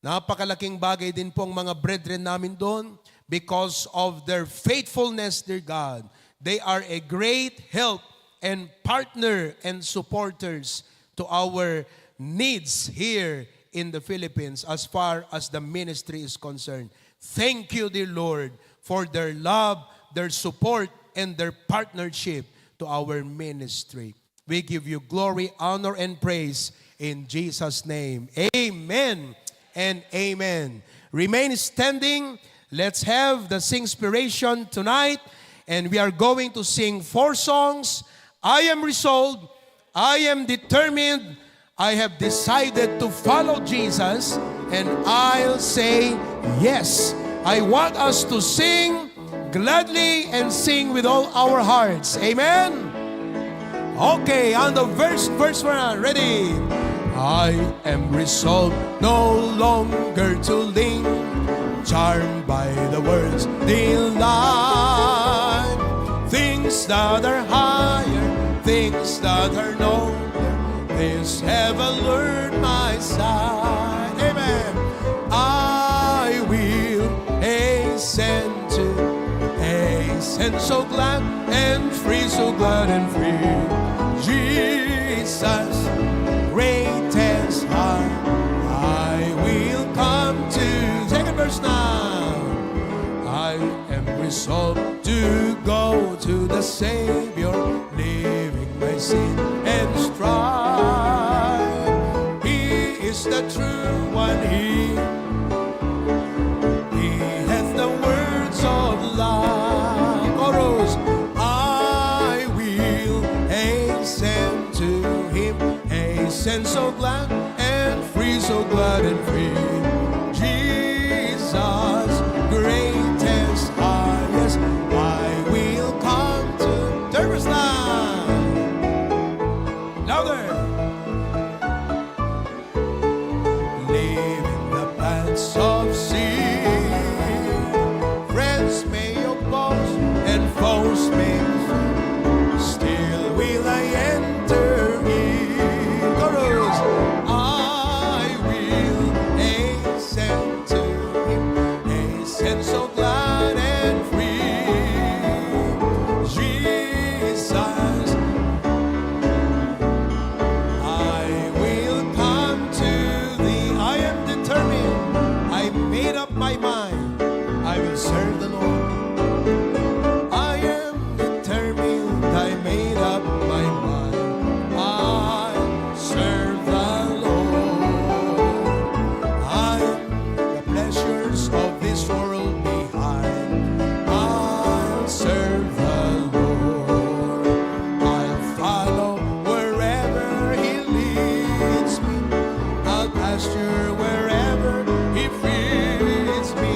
Napakalaking bagay din po ang mga brethren namin doon because of their faithfulness, dear God. They are a great help and partner and supporters to our needs here in the Philippines as far as the ministry is concerned. Thank you, dear Lord, for their love, their support, and their partnership to our ministry. We give you glory, honor, and praise in Jesus' name. Amen and amen. Remain standing. Let's have the singspiration tonight. And we are going to sing four songs. I am resolved. I am determined. I have decided to follow Jesus. And I'll say yes. I want us to sing gladly and sing with all our hearts. Amen? Okay, on the verse, verse one, ready? I am resolved no longer to linger, charmed by the world's delight. Things that are higher, things that are nobler, these have allured my sight. Amen. I will hasten to, hasten so glad and free, so glad and free. Jesus, greatest heart, I will come to. Second verse now. I am resolved to go to the Savior, leaving my sin and strife. He is the true one, He, He hath the words of life. Chorus, I will hasten And so glad and free, so glad and free. Jesus, greatest, highest, I will come to. Third verse na. Louder. Leaving the paths of sin, friends may oppose and foes may, still will I enter in. Chorus. I will hasten to him, hasten so glad and free. Jesus, I will come to thee. I am determined. I made up my mind. I will serve the Lord. I am determined. I made up my mind. I serve the Lord. I am the pleasures of this world behind. I'll serve the Lord. I'll follow wherever he leads me. I'll pasture wherever he feeds me.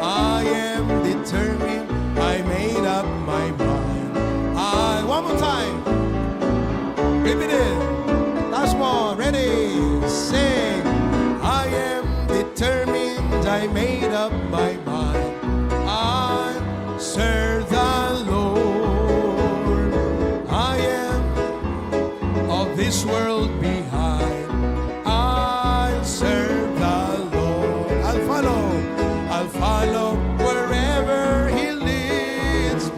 I am determined. I made up my mind. I, one more time. Repeat it. Last one. Ready? Sing. I am determined. I made up my mind. I serve the Lord. I am of this world behind. I'll serve the Lord. I'll follow. I'll follow wherever he leads.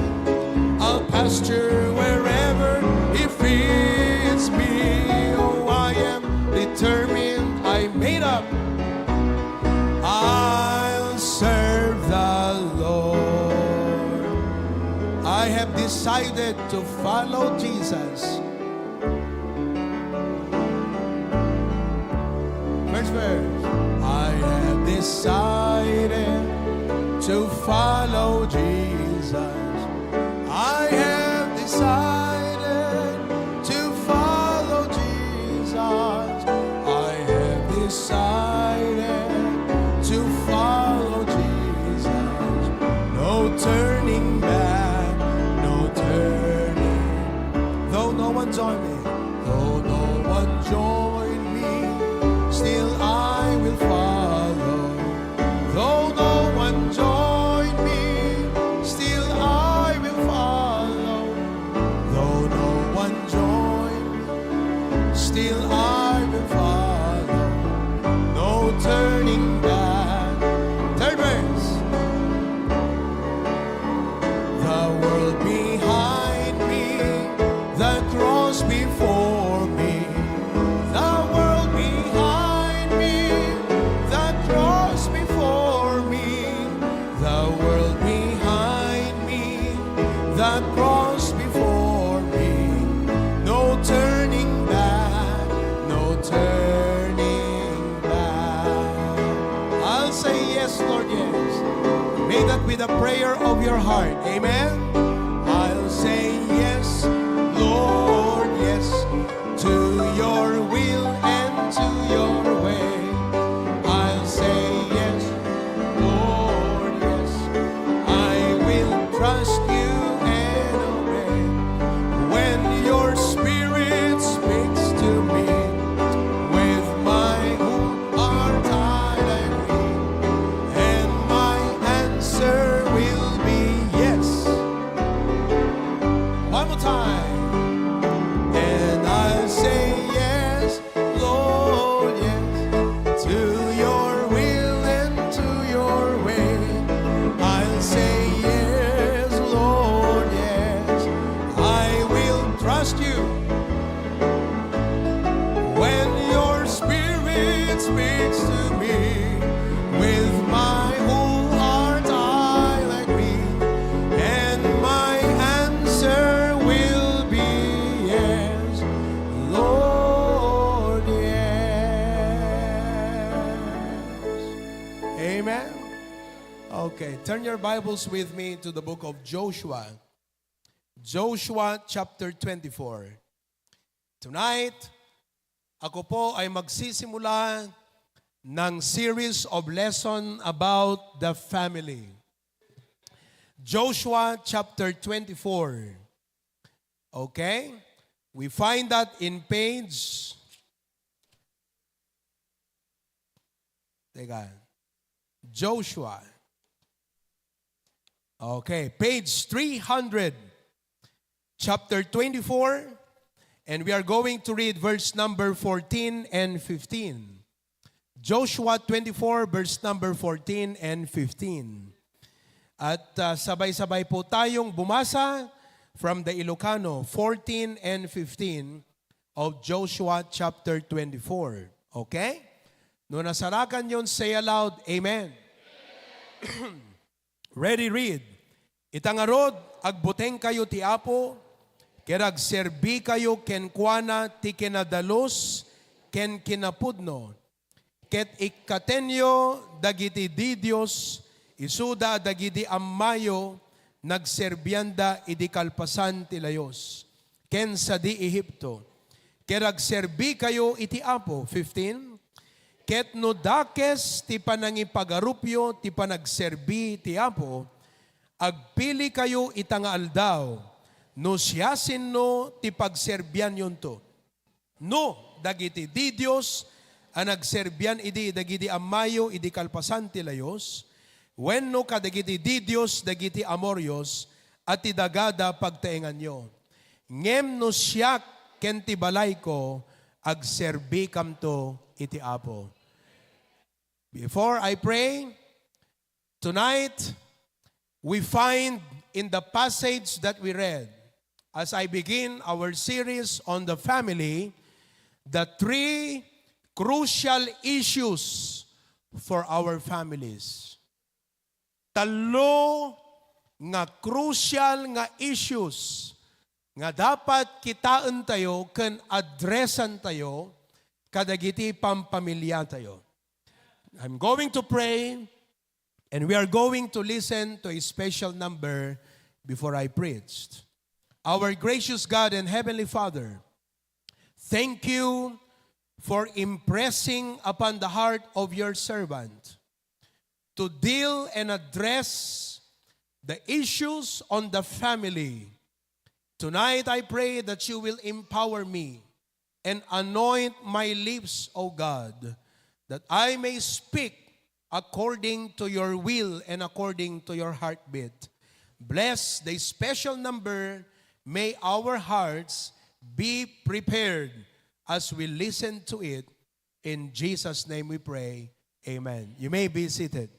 I'll pasture wherever he feeds me. Oh, I am determined. I made up. I'll serve the Lord. I have decided to follow Jesus. First verse. I have decided to follow Jesus. I have decided to follow Jesus. I have decided to follow Jesus. No turning back, no turning. Though no one join me, though no one join me, still I will follow. Though no one join me, still I will follow. Though no one join me, still I will follow. No turning back. Third verse. The world behind me, the cross before me. The world behind me, the cross before me. The world behind me, the cross before me. No turning back, no turning back. I'll say yes, Lord, yes. Make that with a prayer of your heart. Amen. I'll say yes, Lord, yes, to your will and to your way. I'll say yes, Lord, yes. I will trust you and obey. When your spirit speaks to me, with my whole heart I'll agree, and my answer will be yes. One more time. And I'll say yes, Lord, yes, to your will and to your way. I'll say yes, Lord, yes. I will trust you. When your spirit speaks to me, with my whole heart I'll agree, and my answer will be yes, Lord, yes. Amen. Okay, turn your Bibles with me to the book of Joshua. Joshua chapter twenty-four. Tonight, Ako po ay magsisimula ng series of lesson about the family. Joshua chapter twenty-four. Okay? We find that in page, teka, Joshua. Okay, page three hundred, chapter twenty-four, and we are going to read verse number fourteen and fifteen. Joshua twenty-four, verse number fourteen and fifteen. At, ah, sabay-sabay po tayong bumasa from the Ilocano, fourteen and fifteen of Joshua chapter twenty-four. Okay? No nasarakan yon, say aloud, "Amen." Ready, read. Ita ngarud, agbutengkayo ti Apo, ket agserbikayo kenkuana ti kinadalus ken kinapudno, ket ikkatenyo dagiti didios, isuda a dagiti ammayo nagserbianda idi kalpasan ti layus ken sadi Egipto, ket agserbikayo iti Apo. Fifteen, ket no dakes ti panangipagarupyo ti panagserbi ti Apo, agpilikayo ita nga aldaw no siasino ti pagserbianyonto. No dagiti didios a nagserbian idi dagiti ammayo idi kalpasan ti layus, wenno kadagiti didios dagiti Amorios a ti dagada pagtaenganyo. Ngem no siak ken ti balayko, agserbikamto iti Apo. Before I pray, tonight, we find in the passage that we read, as I begin our series on the family, the three crucial issues for our families. Tallo nga crucial nga issues nga dapat kitaentayo ken addressantayo kadagiti pampamiliatayo. I'm going to pray, and we are going to listen to a special number before I preach. Our gracious God and Heavenly Father, thank you for impressing upon the heart of your servant to deal and address the issues on the family. Tonight, I pray that you will empower me and anoint my lips, O God, that I may speak according to your will and according to your heartbeat. Bless the special number. May our hearts be prepared as we listen to it. In Jesus' name we pray. Amen. You may be seated.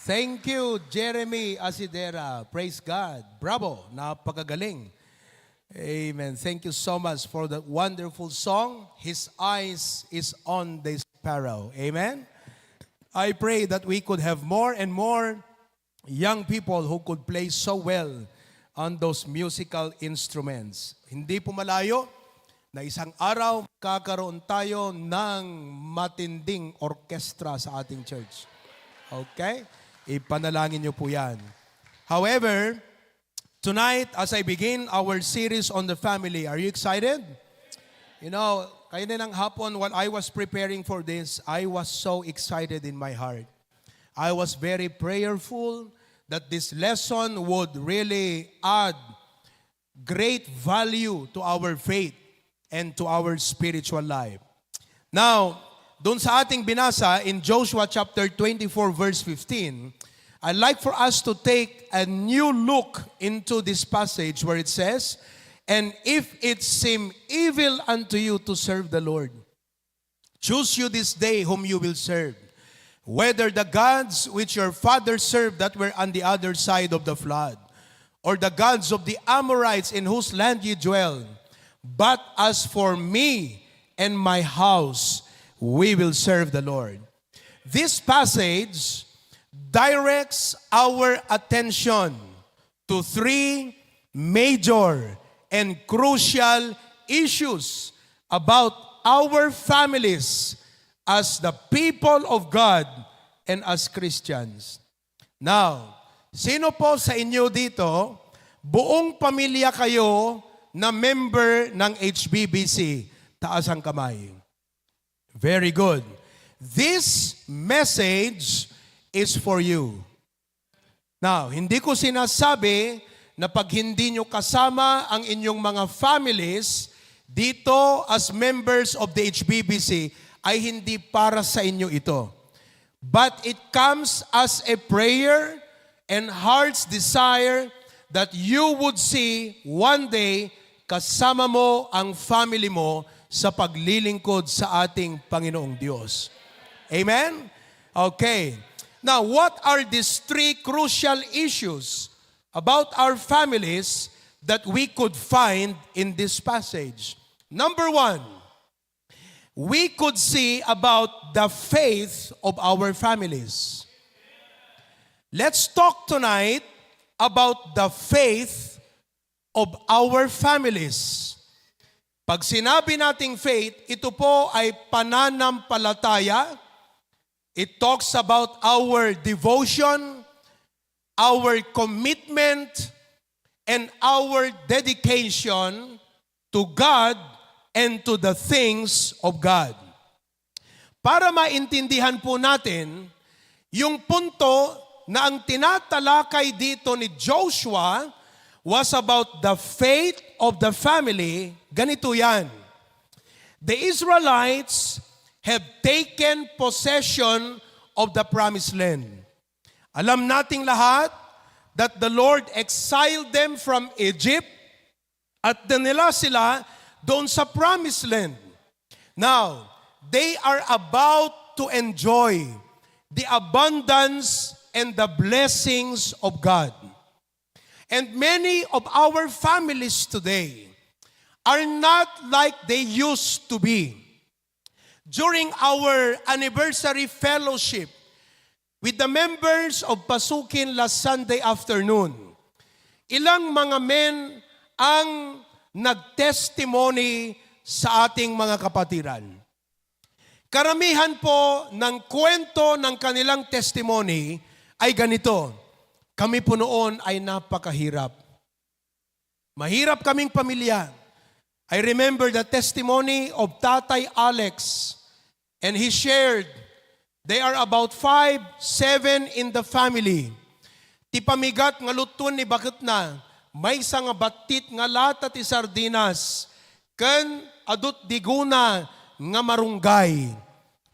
Thank you, Jeremy Asidera. Praise God. Bravo. Napakagaling. Amen. Thank you so much for that wonderful song, His Eyes is on the Sparrow. Amen. I pray that we could have more and more young people who could play so well on those musical instruments. Hindi po malayo na isang araw magkakaroon tayo ng matinding orkestra sa ating church. Okay? Ipanalangin niyo po yan. However, tonight, as I begin our series on the family, are you excited? You know, kaninang hapon, while I was preparing for this, I was so excited in my heart. I was very prayerful that this lesson would really add great value to our faith and to our spiritual life. Now, doon sa ating binasa in Joshua chapter twenty-four, verse fifteen, I'd like for us to take a new look into this passage where it says, "And if it seem evil unto you to serve the Lord, choose you this day whom you will serve, whether the gods which your fathers served that were on the other side of the flood, or the gods of the Amorites in whose land ye dwell. But as for me and my house, we will serve the Lord." This passage directs our attention to three major and crucial issues about our families as the people of God and as Christians. Now, sino po sa inyo dito, buong pamilya kayo na member ng H B B C? Taas ang kamay. Very good. This message is for you. Now, hindi ko sinasabi na pag hindi nyo kasama ang inyong mga families dito as members of the H B B C, ay hindi para sa inyo ito. But it comes as a prayer and heart's desire that you would see one day kasama mo ang family mo sa paglilingkod sa ating Panginoong Diyos. Amen? Okay. Now, what are these three crucial issues about our families that we could find in this passage? Number one, we could see about the faith of our families. Let's talk tonight about the faith of our families. Pag sinabi nating faith, ito po ay pananampalataya. It talks about our devotion, our commitment, and our dedication to God and to the things of God. Para maintindihan po natin, yung punto na ang tinatalakay dito ni Joshua was about the faith of the family. Ganito yan. The Israelites have taken possession of the promised land. Alam nating lahat that the Lord exiled them from Egypt at dinala sila doon sa promised land. Now, they are about to enjoy the abundance and the blessings of God. And many of our families today are not like they used to be. During our anniversary fellowship with the members of Pasukin last Sunday afternoon, ilang mga men ang nagtestimony sa ating mga kapatiran. Karamihan po ng kwento ng kanilang testimony ay ganito, "Kami po noon ay napakahirap. Mahirap kaming pamilya." I remember the testimony of Tatay Alex, and he shared, they are about five, seven in the family. Ti pamigat nga lutuen ni baketna, maysa nga battit nga lata ti sardinas, ken adu ti guna nga marunggay.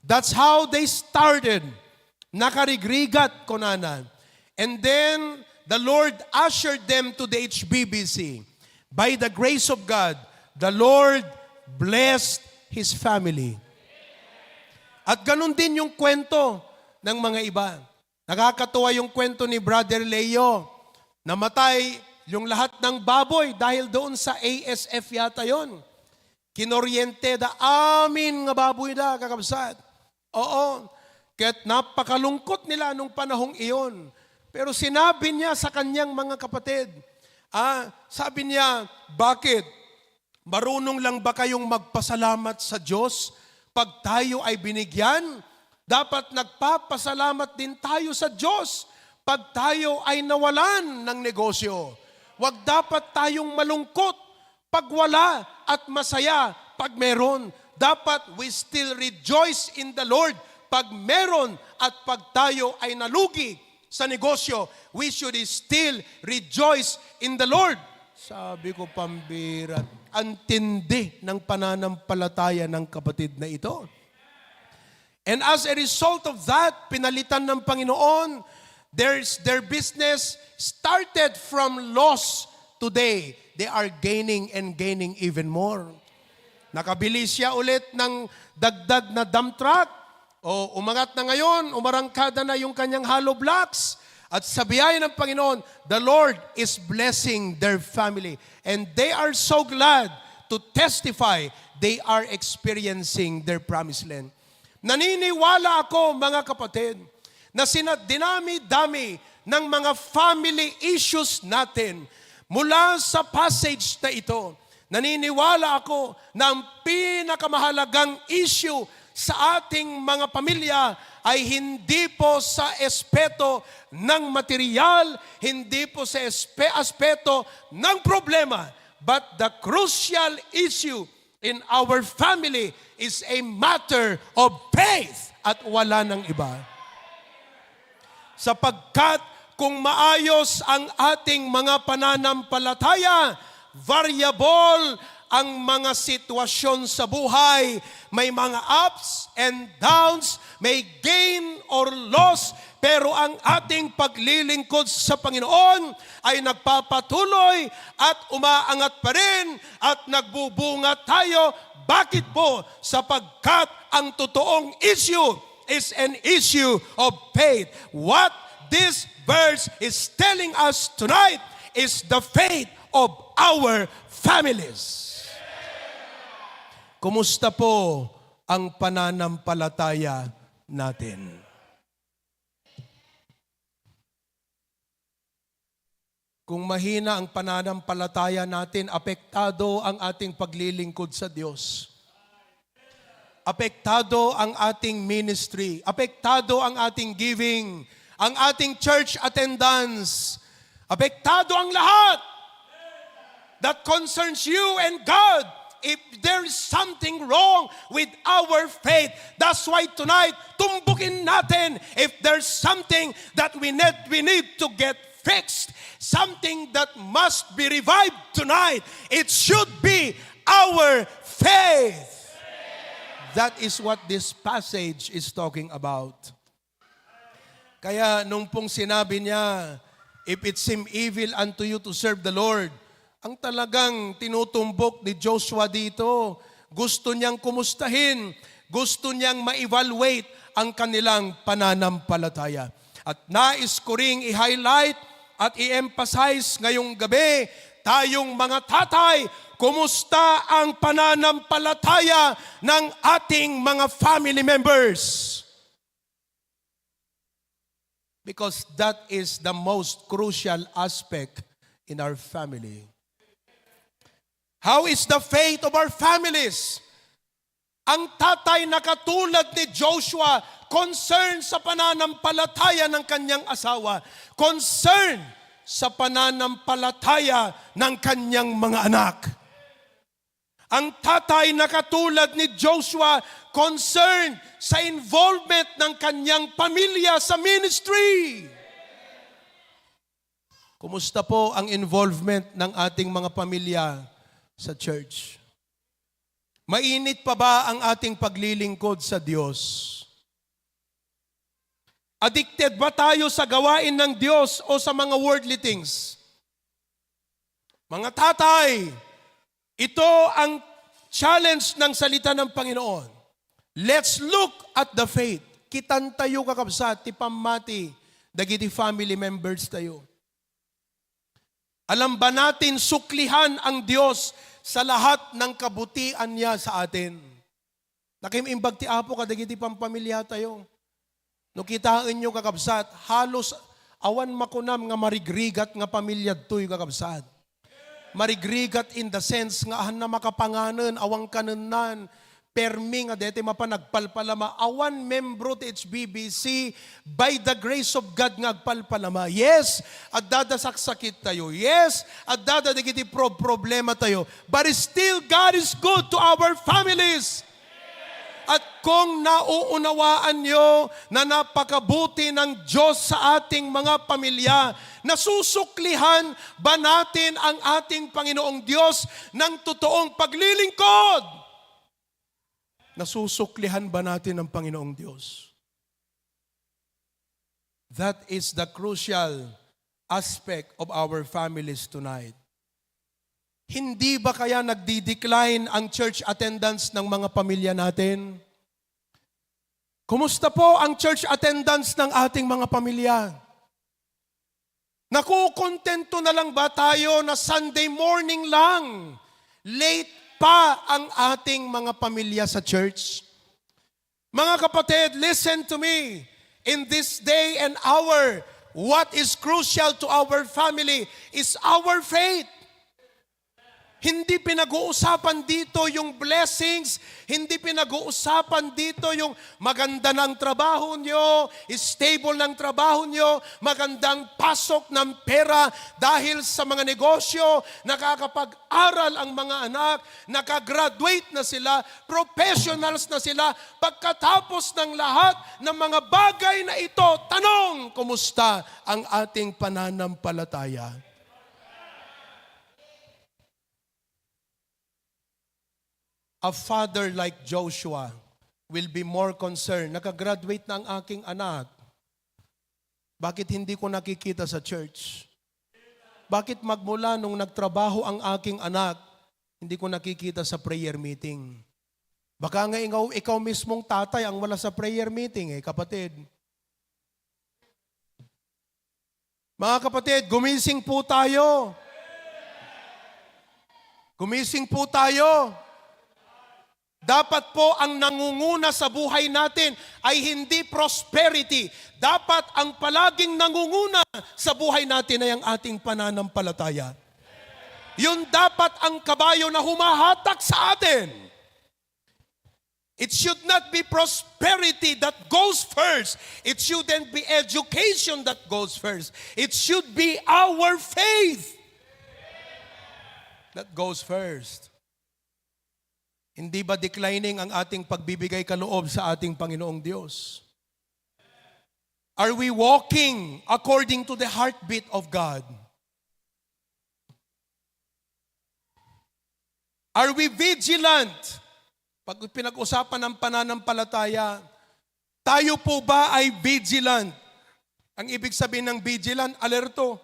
That's how they started. Nakarigrigat, kunana. And then, the Lord ushered them to the H B B C. By the grace of God, the Lord blessed his family. At ganun din yung kwento ng mga iba. Nakakatuwa yung kwento ni Brother Leo. Namatay yung lahat ng baboy dahil doon sa A S F yata yon. Kinoriente da amin nga baboy da, kakabsat. Oo, kaya't napakalungkot nila nung panahong iyon. Pero sinabi niya sa kanyang mga kapatid, ah, sabi niya, "Bakit? Marunong lang ba kayong magpasalamat sa Diyos pag tayo ay binigyan? Dapat nagpapasalamat din tayo sa Diyos pag tayo ay nawalan ng negosyo. Huwag dapat tayong malungkot pag wala at masaya pag meron. Dapat we still rejoice in the Lord pag meron at pag tayo ay nalugi sa negosyo. We should still rejoice in the Lord." Sabi ko, "Pambira, ang tindi ng pananampalataya ng kapatid na ito." And as a result of that, pinalitan ng Panginoon, there's, their business started from loss. Today, they are gaining and gaining even more. Nakabili siya ulit ng dagdag na dump truck. O, umangat na ngayon, umarangkada na yung kanyang hollow blocks. At sa biyaya ng Panginoon, the Lord is blessing their family. And they are so glad to testify they are experiencing their promised land. Naniniwala ako, mga kapatid, na sina-, dinami-dami ng mga family issues natin mula sa passage na ito. Naniniwala ako na ang pinakamahalagang issue sa ating mga pamilya ay hindi po sa aspeto ng material, hindi po sa espe-, aspeto ng problema, but the crucial issue in our family is a matter of faith at wala nang iba. Sapagkat kung maayos ang ating mga pananampalataya, variable ang mga sitwasyon sa buhay. May mga ups and downs, may gain or loss, pero ang ating paglilingkod sa Panginoon ay nagpapatuloy at umaangat pa rin at nagbubunga tayo. Bakit po? Sapagkat ang totoong issue is an issue of faith. What this verse is telling us tonight is the faith of our families. Kumusta po ang pananampalataya natin? Kung mahina ang pananampalataya natin, apektado ang ating paglilingkod sa Diyos. Apektado ang ating ministry. Apektado ang ating giving, ang ating church attendance. Apektado ang lahat that concerns you and God. If there is something wrong with our faith, that's why tonight, tumbukin natin if there's something that we need, we need to get fixed, something that must be revived tonight. It should be our faith. That is what this passage is talking about. Kaya nung pong sinabi niya, "If it seem evil unto you to serve the Lord," ang talagang tinutumbok ni Joshua dito, gusto niyang kumustahin, gusto niyang ma-evaluate ang kanilang pananampalataya. At nais ko ring i-highlight at i-emphasize ngayong gabi, tayong mga tatay, kumusta ang pananampalataya ng ating mga family members? Because that is the most crucial aspect in our family. How is the faith of our families? Ang tatay na katulad ni Joshua, concern sa pananampalataya ng kanyang asawa, concern sa pananampalataya ng kanyang mga anak. Ang tatay na katulad ni Joshua, concerned sa involvement ng kanyang pamilya sa ministry. Kumusta po ang involvement ng ating mga pamilya sa church? Mainit pa ba ang ating paglilingkod sa Diyos? Addicted ba tayo sa gawain ng Diyos o sa mga worldly things? Mga tatay, ito ang challenge ng salita ng Panginoon. Let's look at the faith. Kitan tayo, kakabsat, ti pammati dagiti family members tayo. Alam ba natin suklihan ang Diyos sa lahat ng kabutihan niya sa atin? Nakaimbag ti Apo kadagiti pampamilya tayo. No kitaenyo, kakabsat, halos awan makunam nga marigrigat nga pamilya ditoy, kakabsat. Marigrigat in the sense nga ahanna makapanganen, awan kanennan, permi nga deti mapan nagpalpalama, awan membro ti H B B C, by the grace of God nga agpalpalama. Yes, addada saksakit tayo. Yes, addada dagiti prob-, problema tayo. But still, God is good to our families. At kung nauunawaan nyo na napakabuti ng Diyos sa ating mga pamilya, nasusuklihan ba natin ang ating Panginoong Diyos ng totoong paglilingkod? Nasusuklihan ba natin ang Panginoong Diyos? That is the crucial aspect of our families tonight. Hindi ba kaya nagdi-decline ang church attendance ng mga pamilya natin? Kumusta po ang church attendance ng ating mga pamilya? Nakukontento na lang ba tayo na Sunday morning lang, late pa ang ating mga pamilya sa church? Mga kapatid, listen to me. In this day and hour, what is crucial to our family is our faith. Hindi pinag-uusapan dito yung blessings, hindi pinag-uusapan dito yung maganda na ang trabaho nyo, stable na ang trabaho nyo, magandang pasok ng pera dahil sa mga negosyo, nakakapag-aral ang mga anak, nakagraduate na sila, professionals na sila. Pagkatapos ng lahat ng mga bagay na ito, tanong, kumusta ang ating pananampalataya? A father like Joshua will be more concerned. Nakagraduate na ang aking anak. Bakit hindi ko nakikita sa church? Bakit magmula nung nagtrabaho ang aking anak, hindi ko nakikita sa prayer meeting? Baka nga ikaw, ikaw mismong tatay ang wala sa prayer meeting, eh, kapatid. Mga kapatid, gumising po tayo. Gumising po tayo. Dapat po ang nangunguna sa buhay natin ay hindi prosperity. Dapat ang palaging nangunguna sa buhay natin ay ang ating pananampalataya. Yun dapat ang kabayo na humahatak sa atin. It should not be prosperity that goes first. It shouldn't be education that goes first. It should be our faith that goes first. Hindi ba declining ang ating pagbibigay kaloob sa ating Panginoong Diyos? Are we walking according to the heartbeat of God? Are we vigilant? Pag pinag-usapan ang pananampalataya, tayo po ba ay vigilant? Ang ibig sabihin ng vigilant, alerto.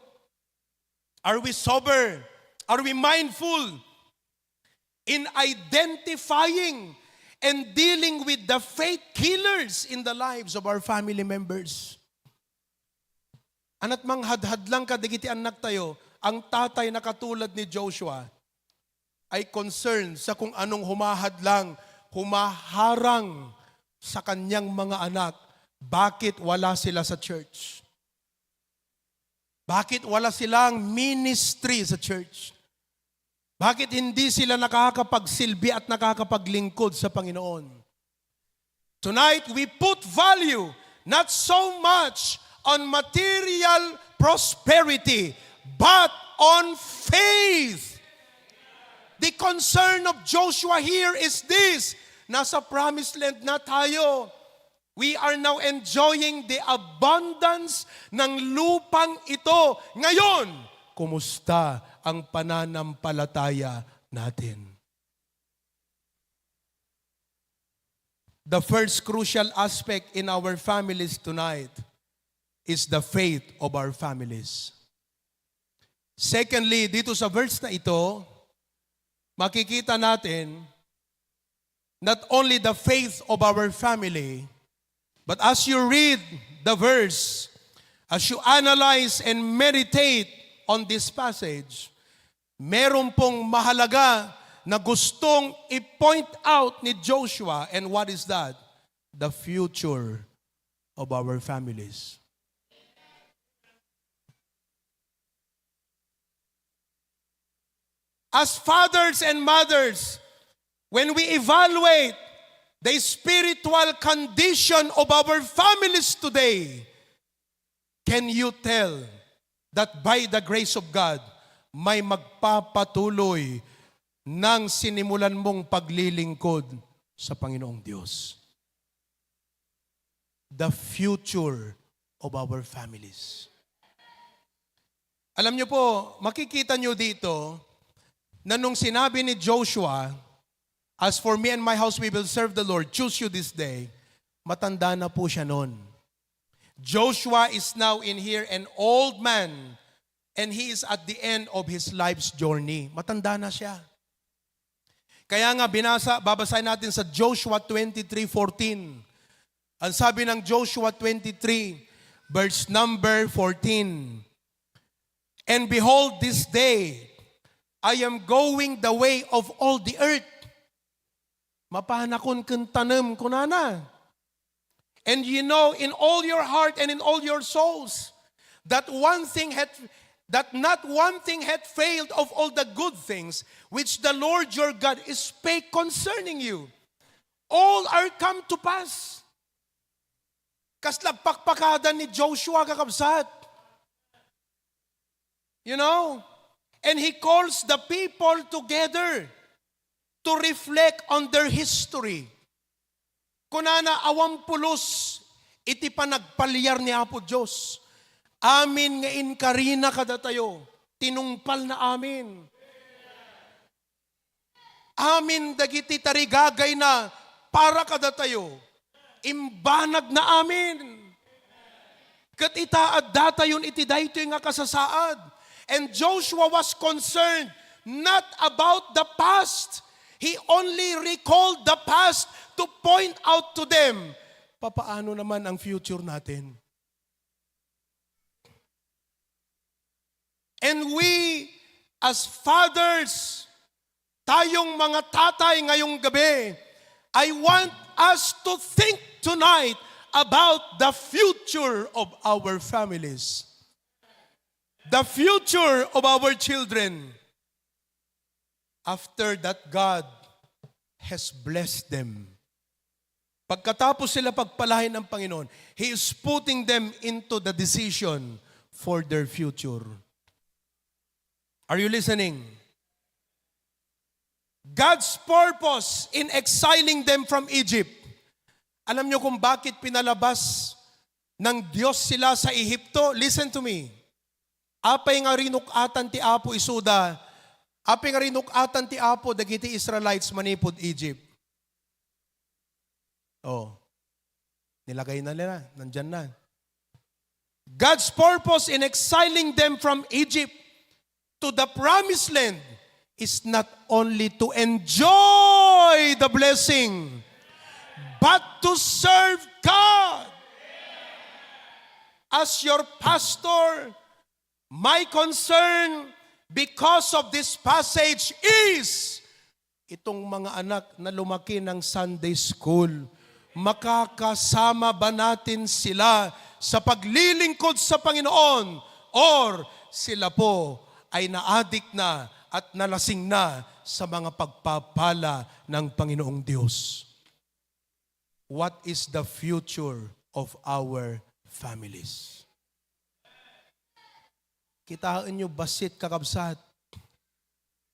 Are we sober? Are we mindful in identifying and dealing with the faith killers in the lives of our family members? Anat manghadhadlang kadagiti annak tayo, ang tatay na katulad ni Joshua ay concerned sa kung anong humahadlang, humaharang sa kanyang mga anak. Bakit wala sila sa church? Bakit wala silang ministry sa church? Bakit hindi sila nakakapagsilbi at nakakapaglingkod sa Panginoon? Tonight, we put value not so much on material prosperity, but on faith. The concern of Joshua here is this: nasa promised land na tayo. We are now enjoying the abundance ng lupang ito. Ngayon, kumusta ang pananampalataya natin? The first crucial aspect in our families tonight is the faith of our families. Secondly, dito sa verse na ito, makikita natin not only the faith of our family, but as you read the verse, As you analyze and meditate on this passage, meron pong mahalaga na gustong i-point out ni Joshua, and what is that? The future of our families. As fathers and mothers, when we evaluate the spiritual condition of our families today, can you tell that by the grace of God, may magpapatuloy ng sinimulan mong paglilingkod sa Panginoong Diyos? The future of our families. Alam niyo po, makikita niyo dito na nung sinabi ni Joshua, "As for me and my house, we will serve the Lord. Choose you this day." Matanda na po siya noon. Joshua is now in here an old man, and he is at the end of his life's journey. Matanda na siya. Kaya nga binasa, babasahin natin sa Joshua twenty-three fourteen. Ang sabi ng Joshua twenty-three, verse number fourteen, "And behold, this day I am going the way of all the earth." Mapanakon ken tanem, kunana. "And you know in all your heart and in all your souls that one thing had that not one thing had failed of all the good things which the Lord your God spake concerning you. All are come to pass." Kasla pakpakadan ni Joshua, kakabsat. You know? And he calls the people together to reflect on their history. Kunana, awan pulos iti panagpaliar ni Apo Dios. Amin nga inkarina kadatayo, tinungpalna amin. Amin dagiti tarigagayna para kadatayo, imbanagna amin. Ket ita, addatayon iti daytoy nga kasasaad. And Joshua was concerned not about the past. He only recalled the past to point out to them, papaano naman ang future natin? And we, as fathers, tayong mga tatay ngayong gabi, I want us to think tonight about the future of our families, the future of our children. After that, God has blessed them. Pagkatapos sila pagpalain ng Panginoon, He is putting them into the decision for their future. Are you listening? God's purpose in exiling them from Egypt. Alam niyo kung bakit pinalabas ng Diyos sila sa Ehipto? Listen to me. Apay nga rinuk-atan ti Apo isuda, apay nga rinuk-atan ti Apo dagiti Israelites manipud Egypt. Oh. Nilagay na nila, nandyan na. God's purpose in exiling them from Egypt to the promised land is not only to enjoy the blessing, but to serve God. As your pastor, my concern because of this passage is itong mga anak na lumaki ng Sunday school, makakasama ba natin sila sa paglilingkod sa Panginoon, or sila po ay naadik na at nalasing na sa mga pagpapala ng Panginoong Diyos? What is the future of our families? Kitaen niyo, bassit, kakabsat.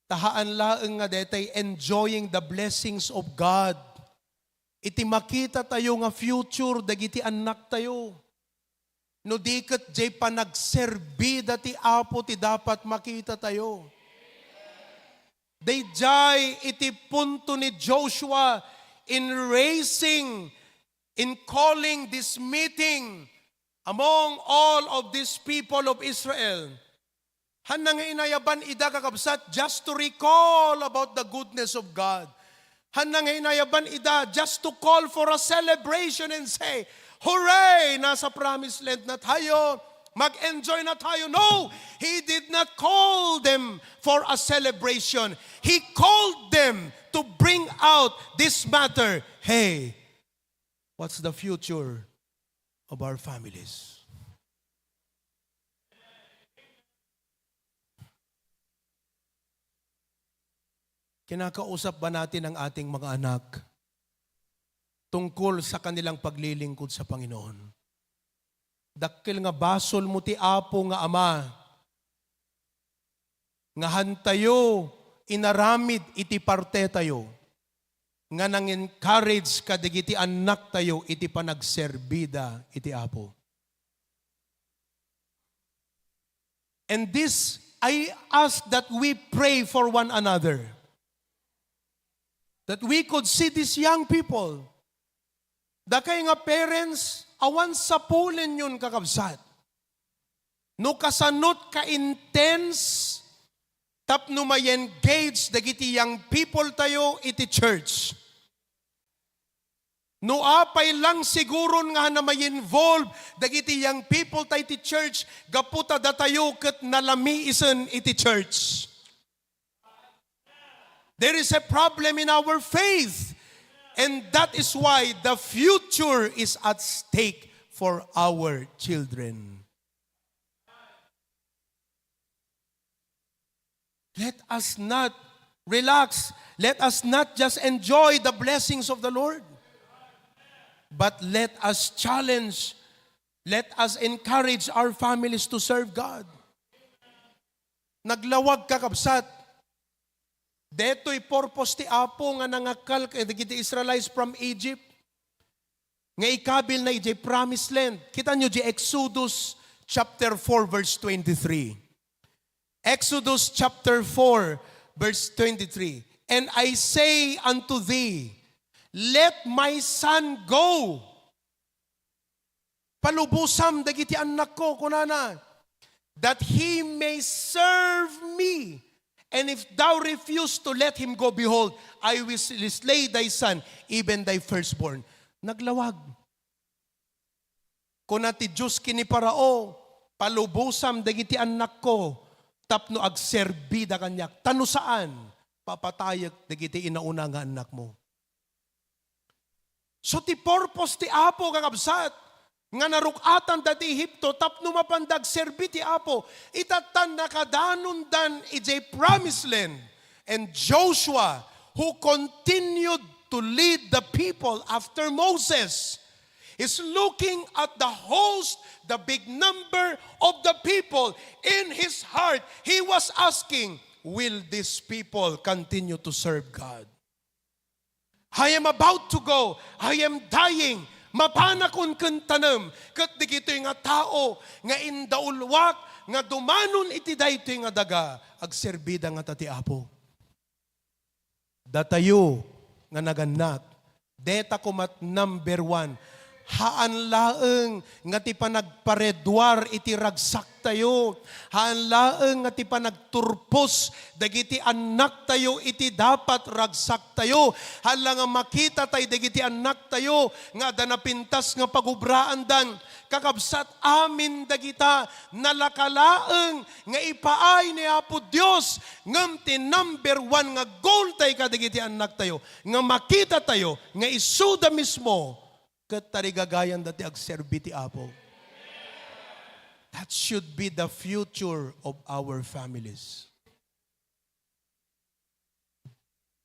Tahaan laeng nga detay enjoying the blessings of God. Iti makita tayo nga future dagiti annak tayo. No di ket jay panagserbi dati Apo ti dapat makita tayo. Dayjay iti punto ni Joshua in raising, in calling this meeting among all of these people of Israel. Hanna nga inayaban ida, kakabsat, just to recall about the goodness of God. Hanna nga inayaban ida just to call for a celebration and say, "Hooray! Nasa promised land na tayo. Mag-enjoy na tayo. No, He did not call them for a celebration. He called them to bring out this matter. Hey, what's the future of our families? Kinakausap ba natin ang ating mga anak tungkol sa kanilang paglilingkod sa Panginoon? Dakkel nga basol mo ti Apo nga Ama, nga hantayo inaramid iti partetayo, nga nang-encourage kadagiti annaktayo iti panagserbida iti Apo. And this, I ask that we pray for one another. That we could see these young people. Dakay nga parents, awan sapulenyon, kakabsat. No kasanot ka intense tapno ma-engage dagiti young people tayo iti church. No apay lang siguron nga na ma-involve dagiti young people tayo iti church, gapu ta datayo ket nalamiisen iti church. There is a problem in our faith. And that is why the future is at stake for our children. Let us not relax. Let us not just enjoy the blessings of the Lord. But let us challenge, let us encourage our families to serve God. Naglawag, kakabsat. Detoy purpose ti Apo nga nangakkal kadagiti Israelites from Egypt, nga ikabilna idiay promised land. Kitaenyo di Exodus chapter four, verse twenty-three. Exodus chapter four, verse twenty-three. "And I say unto thee, let my son go." Palubosam dagiti annakko, kunana, "that he may serve me. And if thou refuse to let him go, behold, I will slay thy son, even thy firstborn." Naglawag. Kuna ti Dios ken ni Parao, "Palubosam dagiti annakko tapno agserbida kaniak. Ta no saan, papatayek dagiti inauna nga annakmo." So ti purpose ti Apo, kakabsat, nga naruk-atan dati Egipto tapno mapanda agserbi ti Apo, ita ta nakadanondan idiay promised land. And Joshua, who continued to lead the people after Moses, is looking at the host, the big number of the people. In his heart, he was asking, "Will these people continue to serve God? I am about to go. I am dying. Mapanakon ken tanem." Ket dagitoy nga tao nga indauluak nga dumanon iti daytoy nga daga, agserbida ngata ti Apo. Datayo nga nagannak, deta koma ti number one. Haan laeng nga ti panagpareduar iti ragsaktayo. Haan laeng nga ti panagturpos dagiti annaktayo iti dapat ragsaktayo. Haan la nga makitatayo dagiti annaktayo nga adda napintas nga pagubraandan. Kakabsat, amin dagita, nalaka laeng nga ipaay ni Apo Dios, ngem ti number one nga goal tayo kadagiti annaktayo, nga makitatayo nga isuda mismo ket tarigagayanda ti agserbi ti Apo. That should be the future of our families.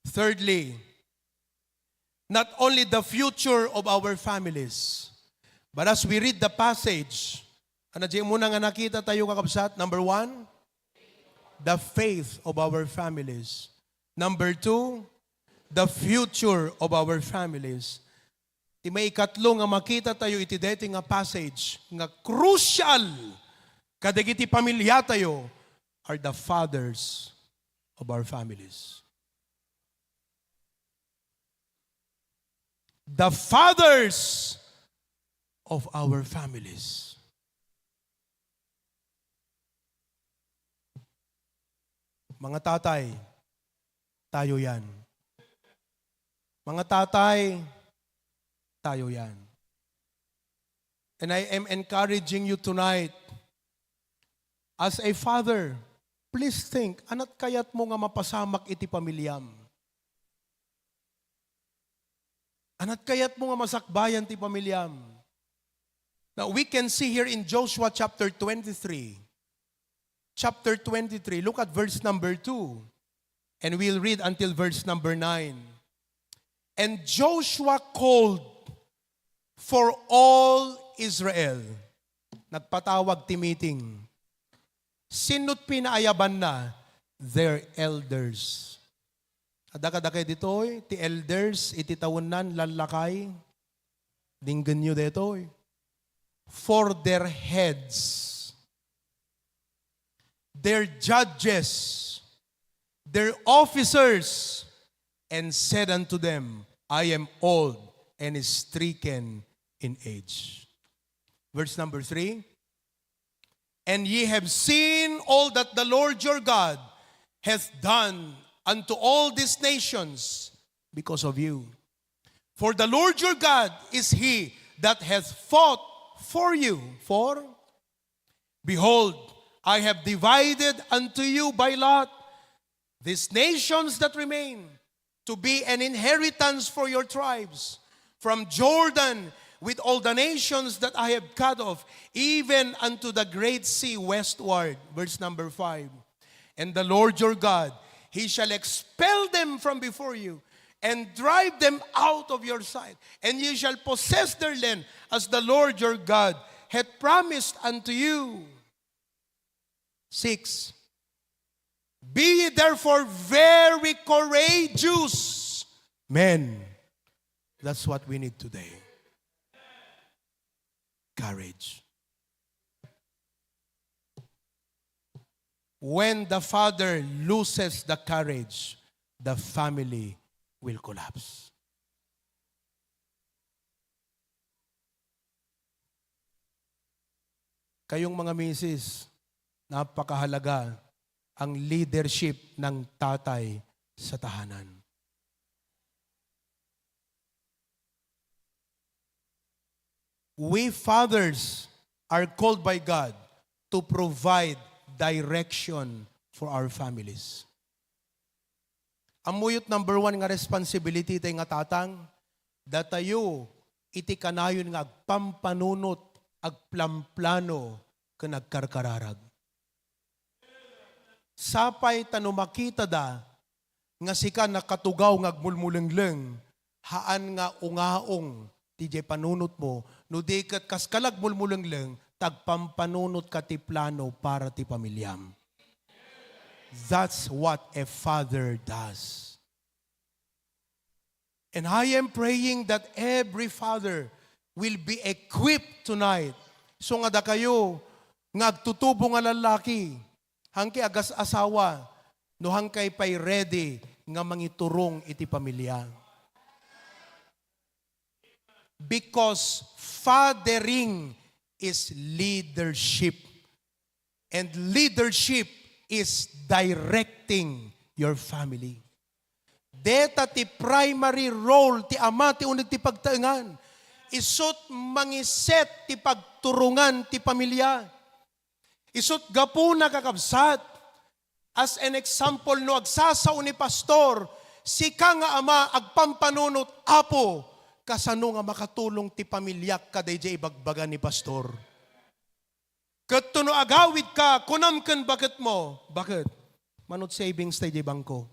Thirdly, not only the future of our families, but as we read the passage, ano di muna nga nakita tayo, kakabsat? Number one, the faith of our families. Number two, the future of our families. Ti maikatlo nga makita tayo iti daytoy nga passage nga crucial kadagiti pamilya tayo are the fathers of our families. The fathers of our families. Mga tatay, tayo yan. Mga tatay, tayo yan. And I am encouraging you tonight As a father, please think, anat kayat mo nga mapasamak iti pamilyam? Anat kayat mo nga masakbayan ti pamilyam? Now, we can see here in Joshua chapter twenty-three. Chapter twenty-three, look at verse number two. And we'll read until verse number nine. And Joshua called for all Israel. Nagpatawag ti meeting. Sinno't pinaayabanna? Their elders. Adda kadakay ditoy, ti elders, iti tawennan, lallakay. Dinggenyo detoy. For their heads, their judges, their officers, and said unto them, I am old and stricken in age. Verse number three. And ye have seen all that the Lord your God hath done unto all these nations because of you. For the Lord your God is he that hath fought for you. For behold, I have divided unto you by lot these nations that remain, to be an inheritance for your tribes, from Jordan with all the nations that I have cut off, even unto the great sea westward. Verse number five. And the Lord your God, he shall expel them from before you and drive them out of your sight, and ye shall possess their land as the Lord your God hath promised unto you. Six. Be ye therefore very courageous men. That's what we need today. Courage. When the father loses the courage, the family will collapse. Kayong mga misis, napakahalaga ang leadership ng tatay sa tahanan. We fathers are called by God to provide direction for our families. Ammuyot number one nga responsibility tay nga tatang, datayo iti kanayon nga agpampanunot, agplamplano, ken agkarkararag. Sapay ta no makitada nga sika nakatugaw nga agmulmulengleng, haan nga ungaong ti diay panunotmo, no di ket kas ka la agmulmulengleng, ta agpampanunotka ti plano para ti pamiliam. That's what a father does. And I am praying that every father will be equipped tonight. So nga dakayo nga agtutubo nga lallaki, hangkay agas-asawa, no hangkay pay ready nga mangiturong iti pamilia. Because fathering is leadership. And leadership is directing your family. Deta ti primary role ti ama ti uneg ti pagtaengan. Isut' mangiset ti pagturongan ti pamilia. Isut' gapuna, kakabsat, as an example, no agsasao ni pastor, sika nga ama, agpampanunot, Apo, kasano nga makatulong ti pamiliak kadaydiay ibagbaga ni pastor? Ket no agawidka, kunam ken baketmo, "Baket, manut savings tay diay bangko."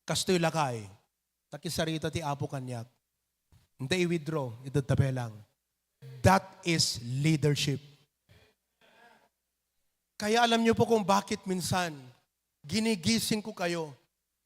Kastoy lakay, ta kisarita ti Apo kaniak. Enta i-withdraw, itedta pay lang. That is leadership. Kaya alam niyo po kung bakit minsan ginigising ko kayo.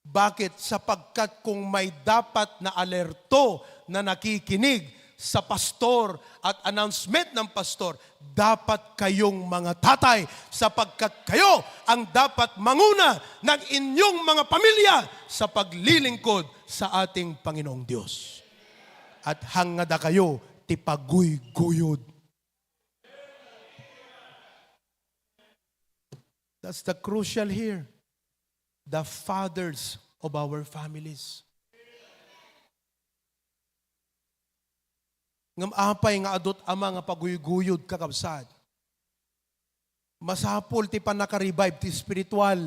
Bakit? Sapagkat kung may dapat na alerto na nakikinig sa pastor at announcement ng pastor, dapat kayong mga tatay, sapagkat kayo ang dapat manguna ng inyong mga pamilya sa paglilingkod sa ating Panginoong Diyos. At hangngada kayo ti paguyguyod. That's the crucial here. The fathers of our families. Ngem apay nga adu't ama nga paguyguyod, kakabsat? Masapul ti pannaka-revive ti espiritual.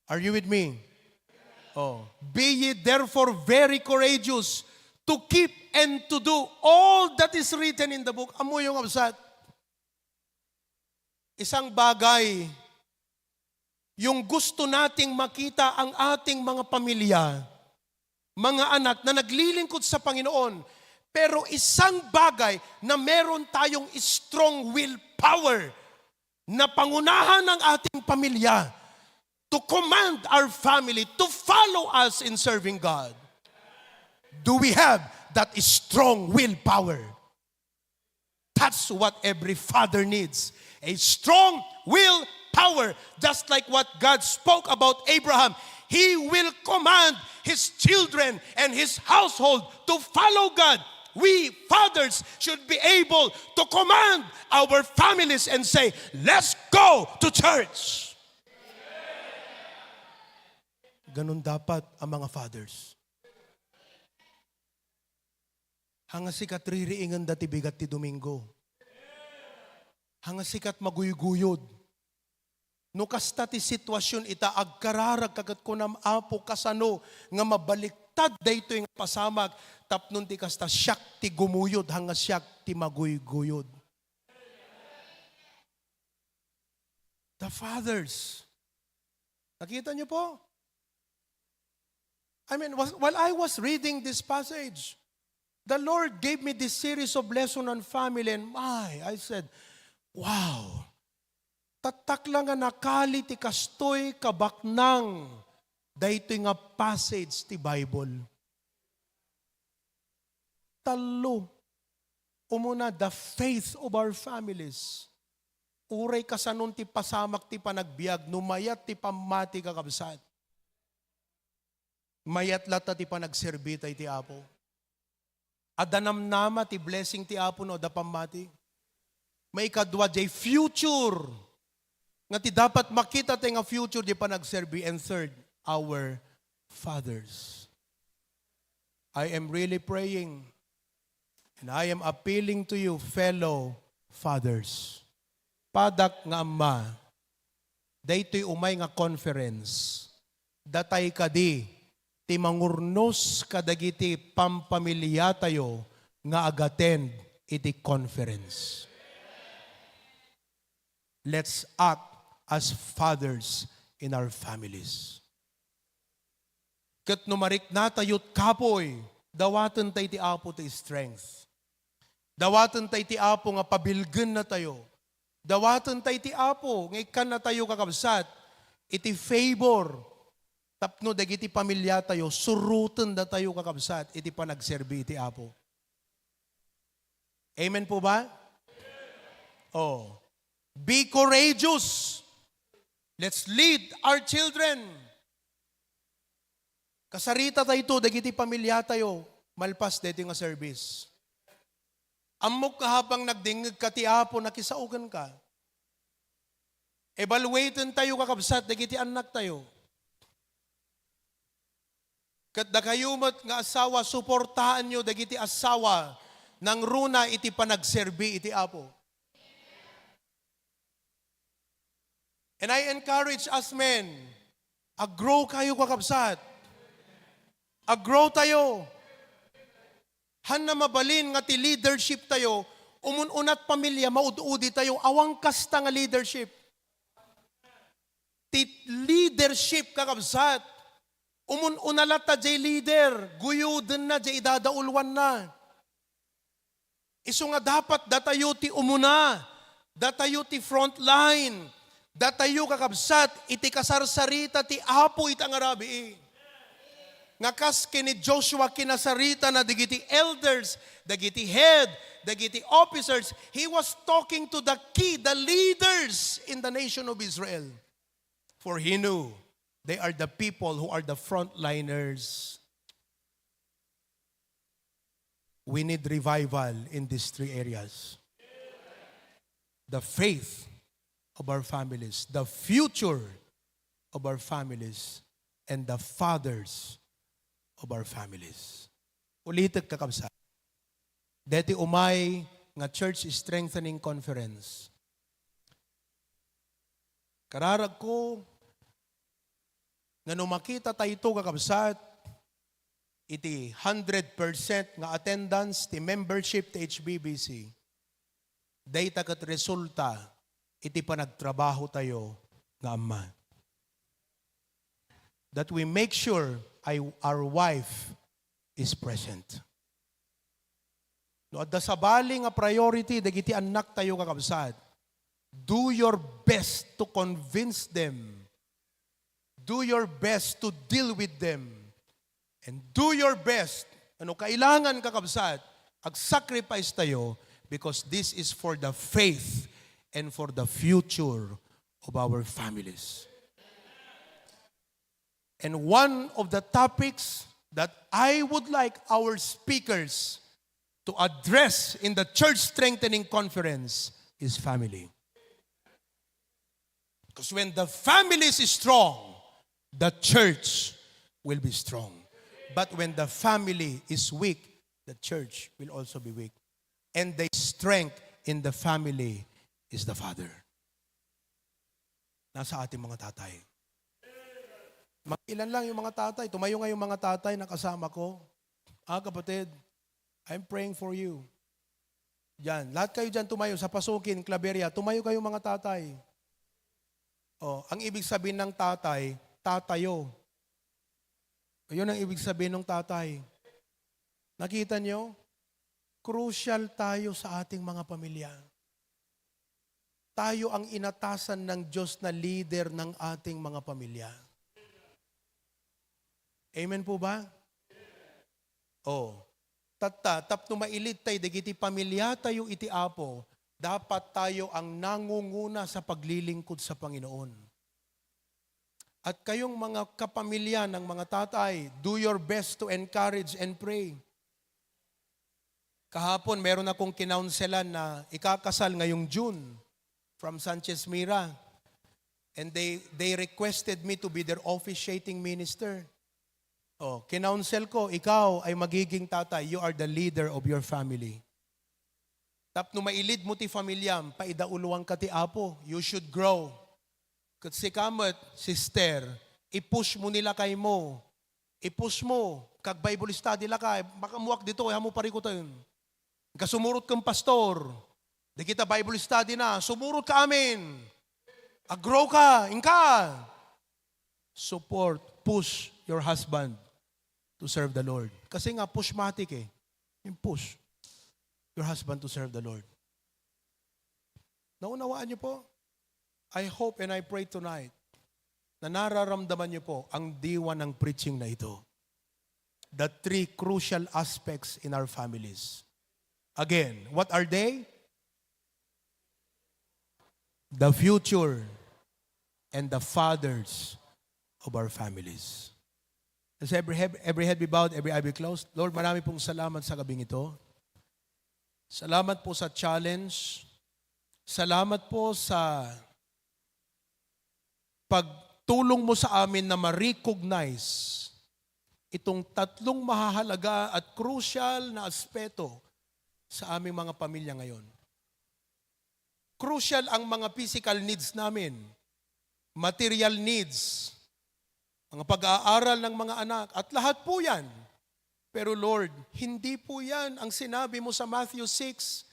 Are you with me? Oh. "Be ye therefore very courageous to keep and to do all that is written in the book." Ammoyo, kabsat. Isang bagay, yung gusto nating makita ang ating mga pamilya, mga anak na naglilingkod sa Panginoon. Pero isang bagay na meron tayong strong willpower na pangunahan ang ating pamilya to command our family to follow us in serving God. Do we have that strong willpower? That's what every father needs. A strong will power. Just like what God spoke about Abraham, he will command his children and his household to follow God. We fathers should be able to command our families and say, "Let's go to church." Ganun dapat ang mga fathers. Hanga sikat ririingen da ti bigat ti Domingo. Hanga sikat maguyguyod. No kasta ti sitwasyon ita, agkararag ka ket kunam, "Apo, kasano nga mabaliktad daytoy nga pasamak?" Tapno ti kasta, siak ti gumuyod, hanga siak ti maguyguyod. The fathers. Nakita niyo po? I mean, was, while I was reading this passage, the Lord gave me this series of lesson on family, and my, I said, "Wow! Tatta la nga nakali ti kastoy kabaknang daytoy nga passage ti Bible." Tallo. Umuna, the faith of our families. Uray kasanon ti pasamak ti panagbiag, no mayat ti pammati, kakabsat. Mayat latta ti panagserbi ta iti Apo. Adda namnama ti blessing ti Apo no adda pammati. Maikadua, diay future. Nga ti dapat makita tayo nga future diay panagserbi. And third, our fathers. I am really praying and I am appealing to you, fellow fathers. Padak nga amma, daytoy umay nga conference, datay kadi ti mangurnos kadagiti pampamiliatayo nga agattend iti conference. Let's act as fathers in our families. Ket no mariknatayo ti kapuy, dawaten tay ti Apo ti strength. Dawaten tay ti Apo nga pabilgennatayo. Dawaten tay ti Apo nga ikkannatayo, kakabsat, iti favor tapno dagiti pamiliatayo, surotendatayo, kakabsat, iti panagserbi iti Apo. Amen po ba? Oh. Be courageous. Let's lead our children. Kasarita tayo dagiti pamiliatayo, malpas daytoy nga service. Ammok nga habang nagdingngeg ka ti Apo, nakisaoken ka. Evaluaten tayo, kakabsat, dagiti annak tayo. Ket dakayo met nga asawa, suportaanyo dagiti asawa nangruna iti panagserbi iti Apo. And I encourage us men, ag-grow kayo, kakabsat. Ag-grow tayo. Hanna mabalin nga ti leadership tayo, umun-unat pamilya, maud-udi tayo, awan kasta nga leadership. Ti leadership, kakabsat, umun-una latta jay leader, guyodenna jay idadauluanna. Isu nga dapat datayo ti umuna, datayo ti frontline, datayo, kakabsat, iti kasarsarita ti Apo ita nga rabii. Nga kas ken ni Joshua, kinasaritana dagiti elders, dagiti head, dagiti officers. He was talking to the key, the leaders in the nation of Israel. For he knew they are the people who are the frontliners. We need revival in these three areas. The faith of our families, the future of our families, and the fathers of our families. Ulitek, kakabsat. Deti umay nga church strengthening conference. Kararagko nga no makita tayto, kakabsat, iti hundred percent nga attendance ti membership ti H B B C, dayta ket resulta iti panagtrabaho tayo nga amma. That we make sure I, our wife is present. No adda sabali nga priority dagiti annak tayo, kakabsat, do your best to convince them. Do your best to deal with them. And do your best. Ano kailangan, kakabsat? Ag-sacrifice tayo because this is for the faith and for the future of our families. And one of the topics that I would like our speakers to address in the church strengthening conference is family. Because when the family is strong, the church will be strong. But when the family is weak, the church will also be weak. And the strength in the family is the father. Nasa ating mga tatay. Mag-ilan lang yung mga tatay. Tumayo nga yung mga tatay na kasama ko. Ah, kapatid, I'm praying for you. Diyan, lahat kayo diyan tumayo sa Pasukin, Claveria. Tumayo kayo, mga tatay. Oh, ang ibig sabihin ng tatay, tatayo. Yun ang ibig sabihin ng tatay. Nakita nyo? Crucial tayo sa ating mga pamilya. Tayo ang inatasan ng Diyos na leader ng ating mga pamilya. Amen po ba? Oh. Tatta, tapno mailid tay dagiti pamilya tayo iti Apo, dapat tayo ang nangunguna sa paglilingkod sa Panginoon. At kayong mga kapamilya ng mga tatay, do your best to encourage and pray. Kahapon, meron akong kinounselan na ikakasal ngayong June from Sanchez Mira. And they, they requested me to be their officiating minister. Oh, kinounsel ko, ikaw ay magiging tatay. You are the leader of your family. Tapno mailid mo ti familiam, paidauloan ka ti Apo. You should grow. Ket sika met, sister, i-push mo nila kaymo. I-push mo. Kag Bible study la ka, makaammoak ditoy, amo parikuten. Inka sumurot ken pastor. Dagita Bible study na, sumurot ka amin. Ag-grow ka, inka. Support, push your husband to serve the Lord. Kasi nga, pushmatic eh. Yung push your husband to serve the Lord. Naunawaan niyo po? I hope and I pray tonight na nararamdaman niyo po ang diwa ng preaching na ito. The three crucial aspects in our families. Again, what are they? The future and the fathers of our families. Let's every head, every head be bowed, every eye be closed. Lord, marami pong salamat sa gabing ito. Salamat po sa challenge. Salamat po sa pagtulong mo sa amin na ma-recognize itong tatlong mahahalaga at crucial na aspeto sa aming mga pamilya ngayon. Crucial ang mga physical needs namin, material needs, mga pag-aaral ng mga anak, at lahat po yan. Pero Lord, hindi po yan ang sinabi mo sa Matthew six,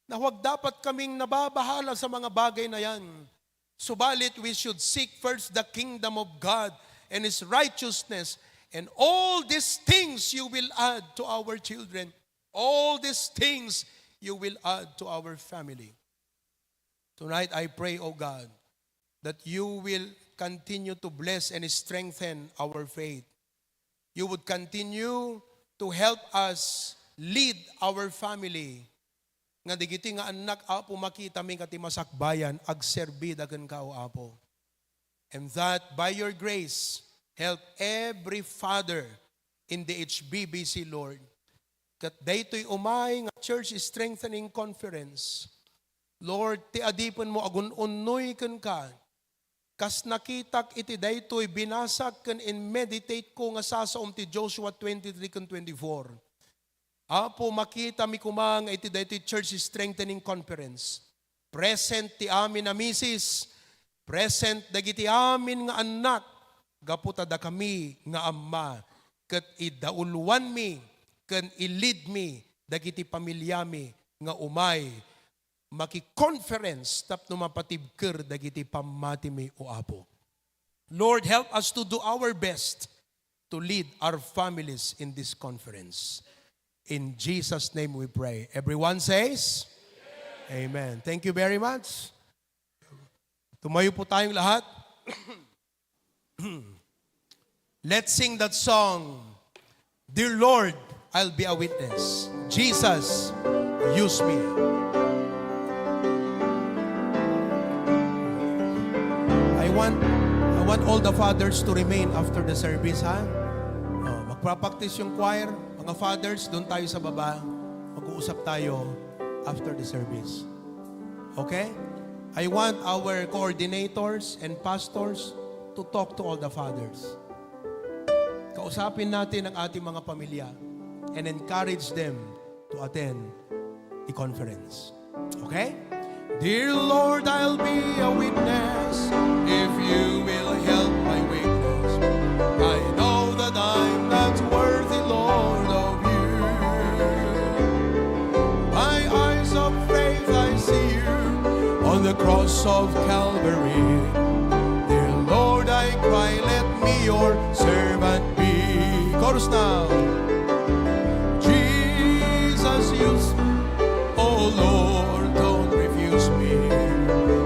na huwag dapat kaming nababahala sa mga bagay na yan. Subalit, we should seek first the kingdom of God and His righteousness, and all these things you will add to our children. All these things you will add to our family. Tonight, I pray, O God, that you will continue to bless and strengthen our faith. You would continue to help us lead our family nga dagiti nga annak, Apo, makitami nga ti masakbayan, agserbi da kenka, O Apo. And that by your grace, help every father in the H B B C, Lord. Ket daytoy umay nga church strengthening conference, Lord, ti adipenmo agun-unnoy kenka, kas nakitak iti daytoy binasak ken in-meditate ko nga sasaom ti Joshua twenty-three ken twenty-four. Apo, makitami koma nga iti daytoy Church Strengthening Conference, present ti amin a misis, present dagiti amin nga annak, gapu ta dakami nga amma, ket idauluanmi ken i-leadmi dagiti pamilyami nga umay maki-conference tapno mapatibker dagiti pammatimi, O Apo. Lord, help us to do our best to lead our families in this conference. In Jesus' name we pray. Everyone says, Amen. Thank you very much. Tumayo po tayong lahat. Let's sing that song. Dear Lord, I'll be a witness. Jesus, use me. I want I want all the fathers to remain after the service, ha? Oh, magpapraktis yung choir. Mga fathers, doon tayo sa baba. Mag-uusap tayo after the service. Okay? I want our coordinators and pastors to talk to all the fathers. Kausapin natin ang ating mga pamilya and encourage them to attend the conference. Okay? Dear Lord, I'll be a witness if you will help my weakness. I know that I'm not worthy, Lord, of you. By eyes of faith I see you on the cross of Calvary. Dear Lord, I cry, let me your servant be. Chorus now. Jesus, use me. Oh Lord, don't refuse me.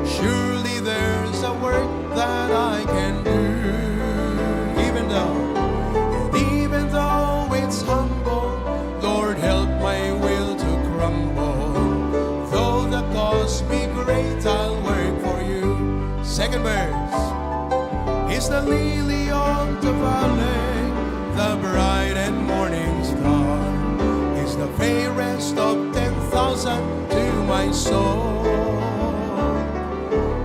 Surely there's a work that I can do. Even though, and even though it's humble, Lord, help my will to crumble. Though the cost be great, I'll work for you. Second verse. He's the lily of the valley, the bright and morning star. He's the fairest of ten thousand to my soul.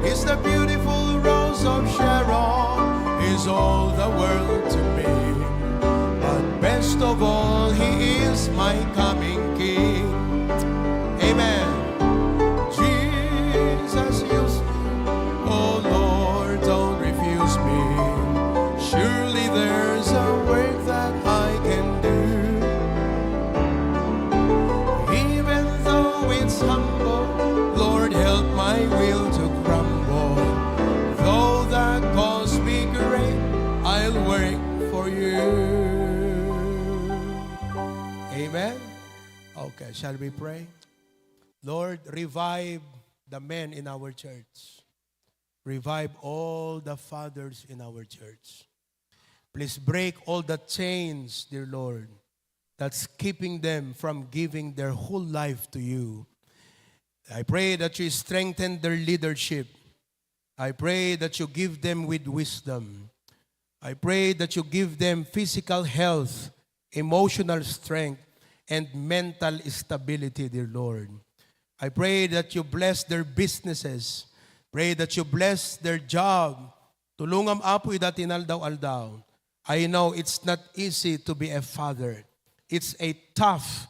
He's the beautiful rose of Sharon. He's all the world to me. But best of all, he is my coming King. Amen. Jesus, use me. Oh Lord, don't refuse me. Surely there's a work that I can do. Even though it's humble, Lord, help my will to crumble. Though the cost be great, I'll work for you. Amen. Okay, shall we pray? Lord, revive the men in our church. Revive all the fathers in our church. Please break all the chains, dear Lord, that's keeping them from giving their whole life to you. I pray that you strengthen their leadership. I pray that you give them with wisdom. I pray that you give them physical health, emotional strength, and mental stability, dear Lord. I pray that you bless their businesses. Pray that you bless their job. Tulongam, Apo, ida ti inaldaw-aldaw. I know it's not easy to be a father. It's a tough,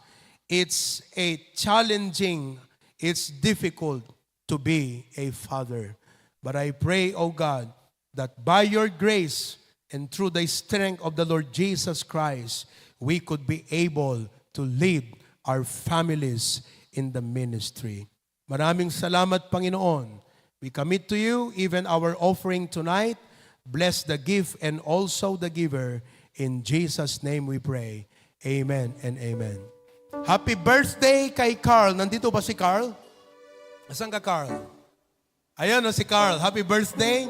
it's a challenging, it's difficult to be a father. But I pray, O God, that by your grace and through the strength of the Lord Jesus Christ, we could be able to lead our families in the ministry. Maraming salamat, Panginoon. We commit to you even our offering tonight. Bless the gift and also the giver. In Jesus' name we pray. Amen and amen. Happy birthday kay Carl. Nandito ba si Carl? Asan ka, Carl? Ayan, no, si Carl. Happy birthday.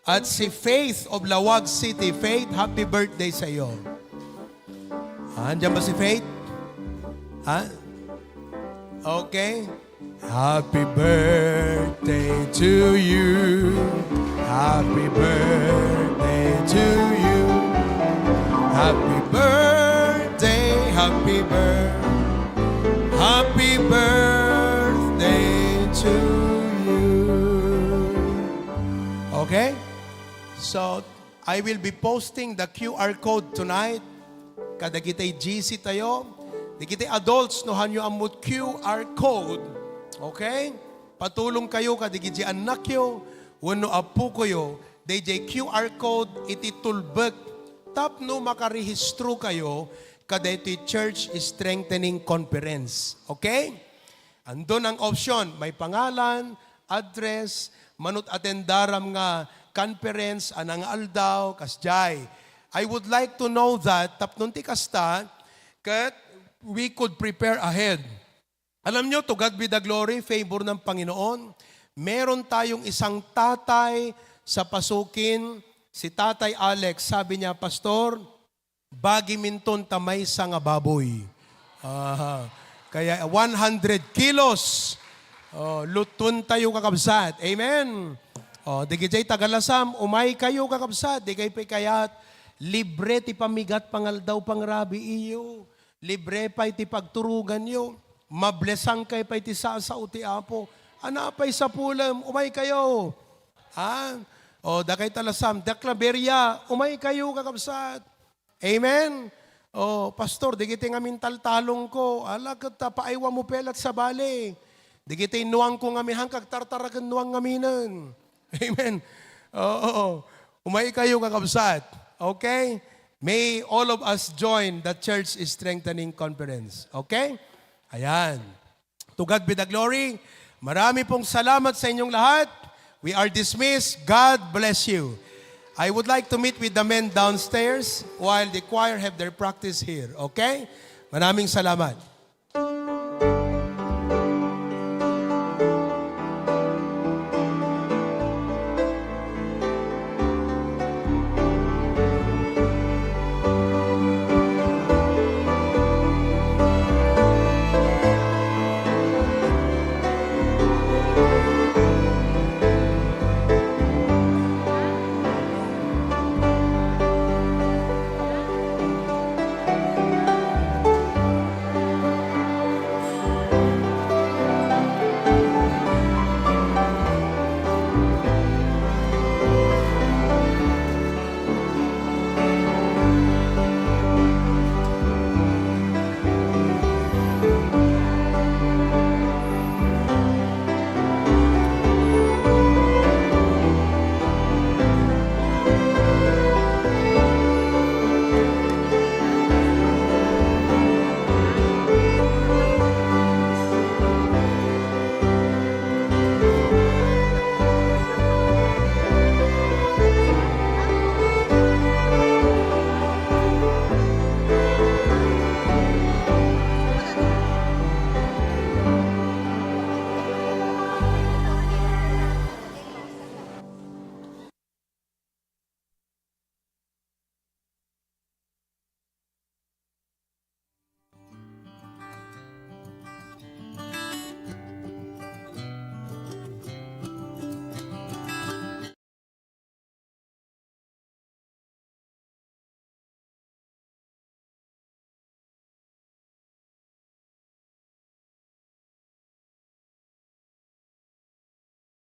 At si Faith of Laoag City. Faith, happy birthday sa iyo. Ah, andiyan ba si Faith? Ha? Okay. Happy birthday to you. Happy birthday to you. Happy birthday, happy birthday, happy birthday to you. Okay? So, I will be posting the Q R code tonight. Kadagitay G C tayo. Dagiti adults, no haanyo ammo Q R code, okay? Patulongkayo kadagiti annakyo wenno appokayo, daydiay Q R code iti tulbek tapno makarehistrokayo kadaytoy Church Strengthening Conference. Okay? Andun ang option, may pangalan, address, manut atendaram nga conference, anang aldaw, kasjay. I would like to know that, tapno ti kasta, ket we could prepare ahead. Alam nyo, to God be the glory, favor ng Panginoon. Meron tayong isang tatay sa Pasukin, si Tatay Alex. Sabi niya, "Pastor, bagi minton ta maysa nga baboy." Aha. Kaya one hundred kilos. Oh, lutuentayo, kakabsat. Amen. Oh, dagiti taga-Lasam, umaykayo, kakabsat. Di kayo pay kayat, libre ti pamigat pangaldaw pangrabii yo. Libre pay ti pagturoganyo. Mablesangkayo pay ti sasao ti Apo. Ania pay sapulem, umaykayo. Ha? O, dagiti taga-Lasam, da Claveria, umaykayo, kakabsat. Amen? O, pastor, dagiti ngamin taltalongko. Ala, ket ta paaywa mo pelat sa bali. Dagiti nuangko ngamin, agtartaraken nuang ngaminen. Amen. Oo. Umaykayo, kakabsat. Okay? May all of us join the Church Strengthening Conference. Okay? Ayan. To God be the glory. Marami pong salamat sa inyong lahat. We are dismissed. God bless you. I would like to meet with the men downstairs while the choir have their practice here. Okay? Maraming salamat.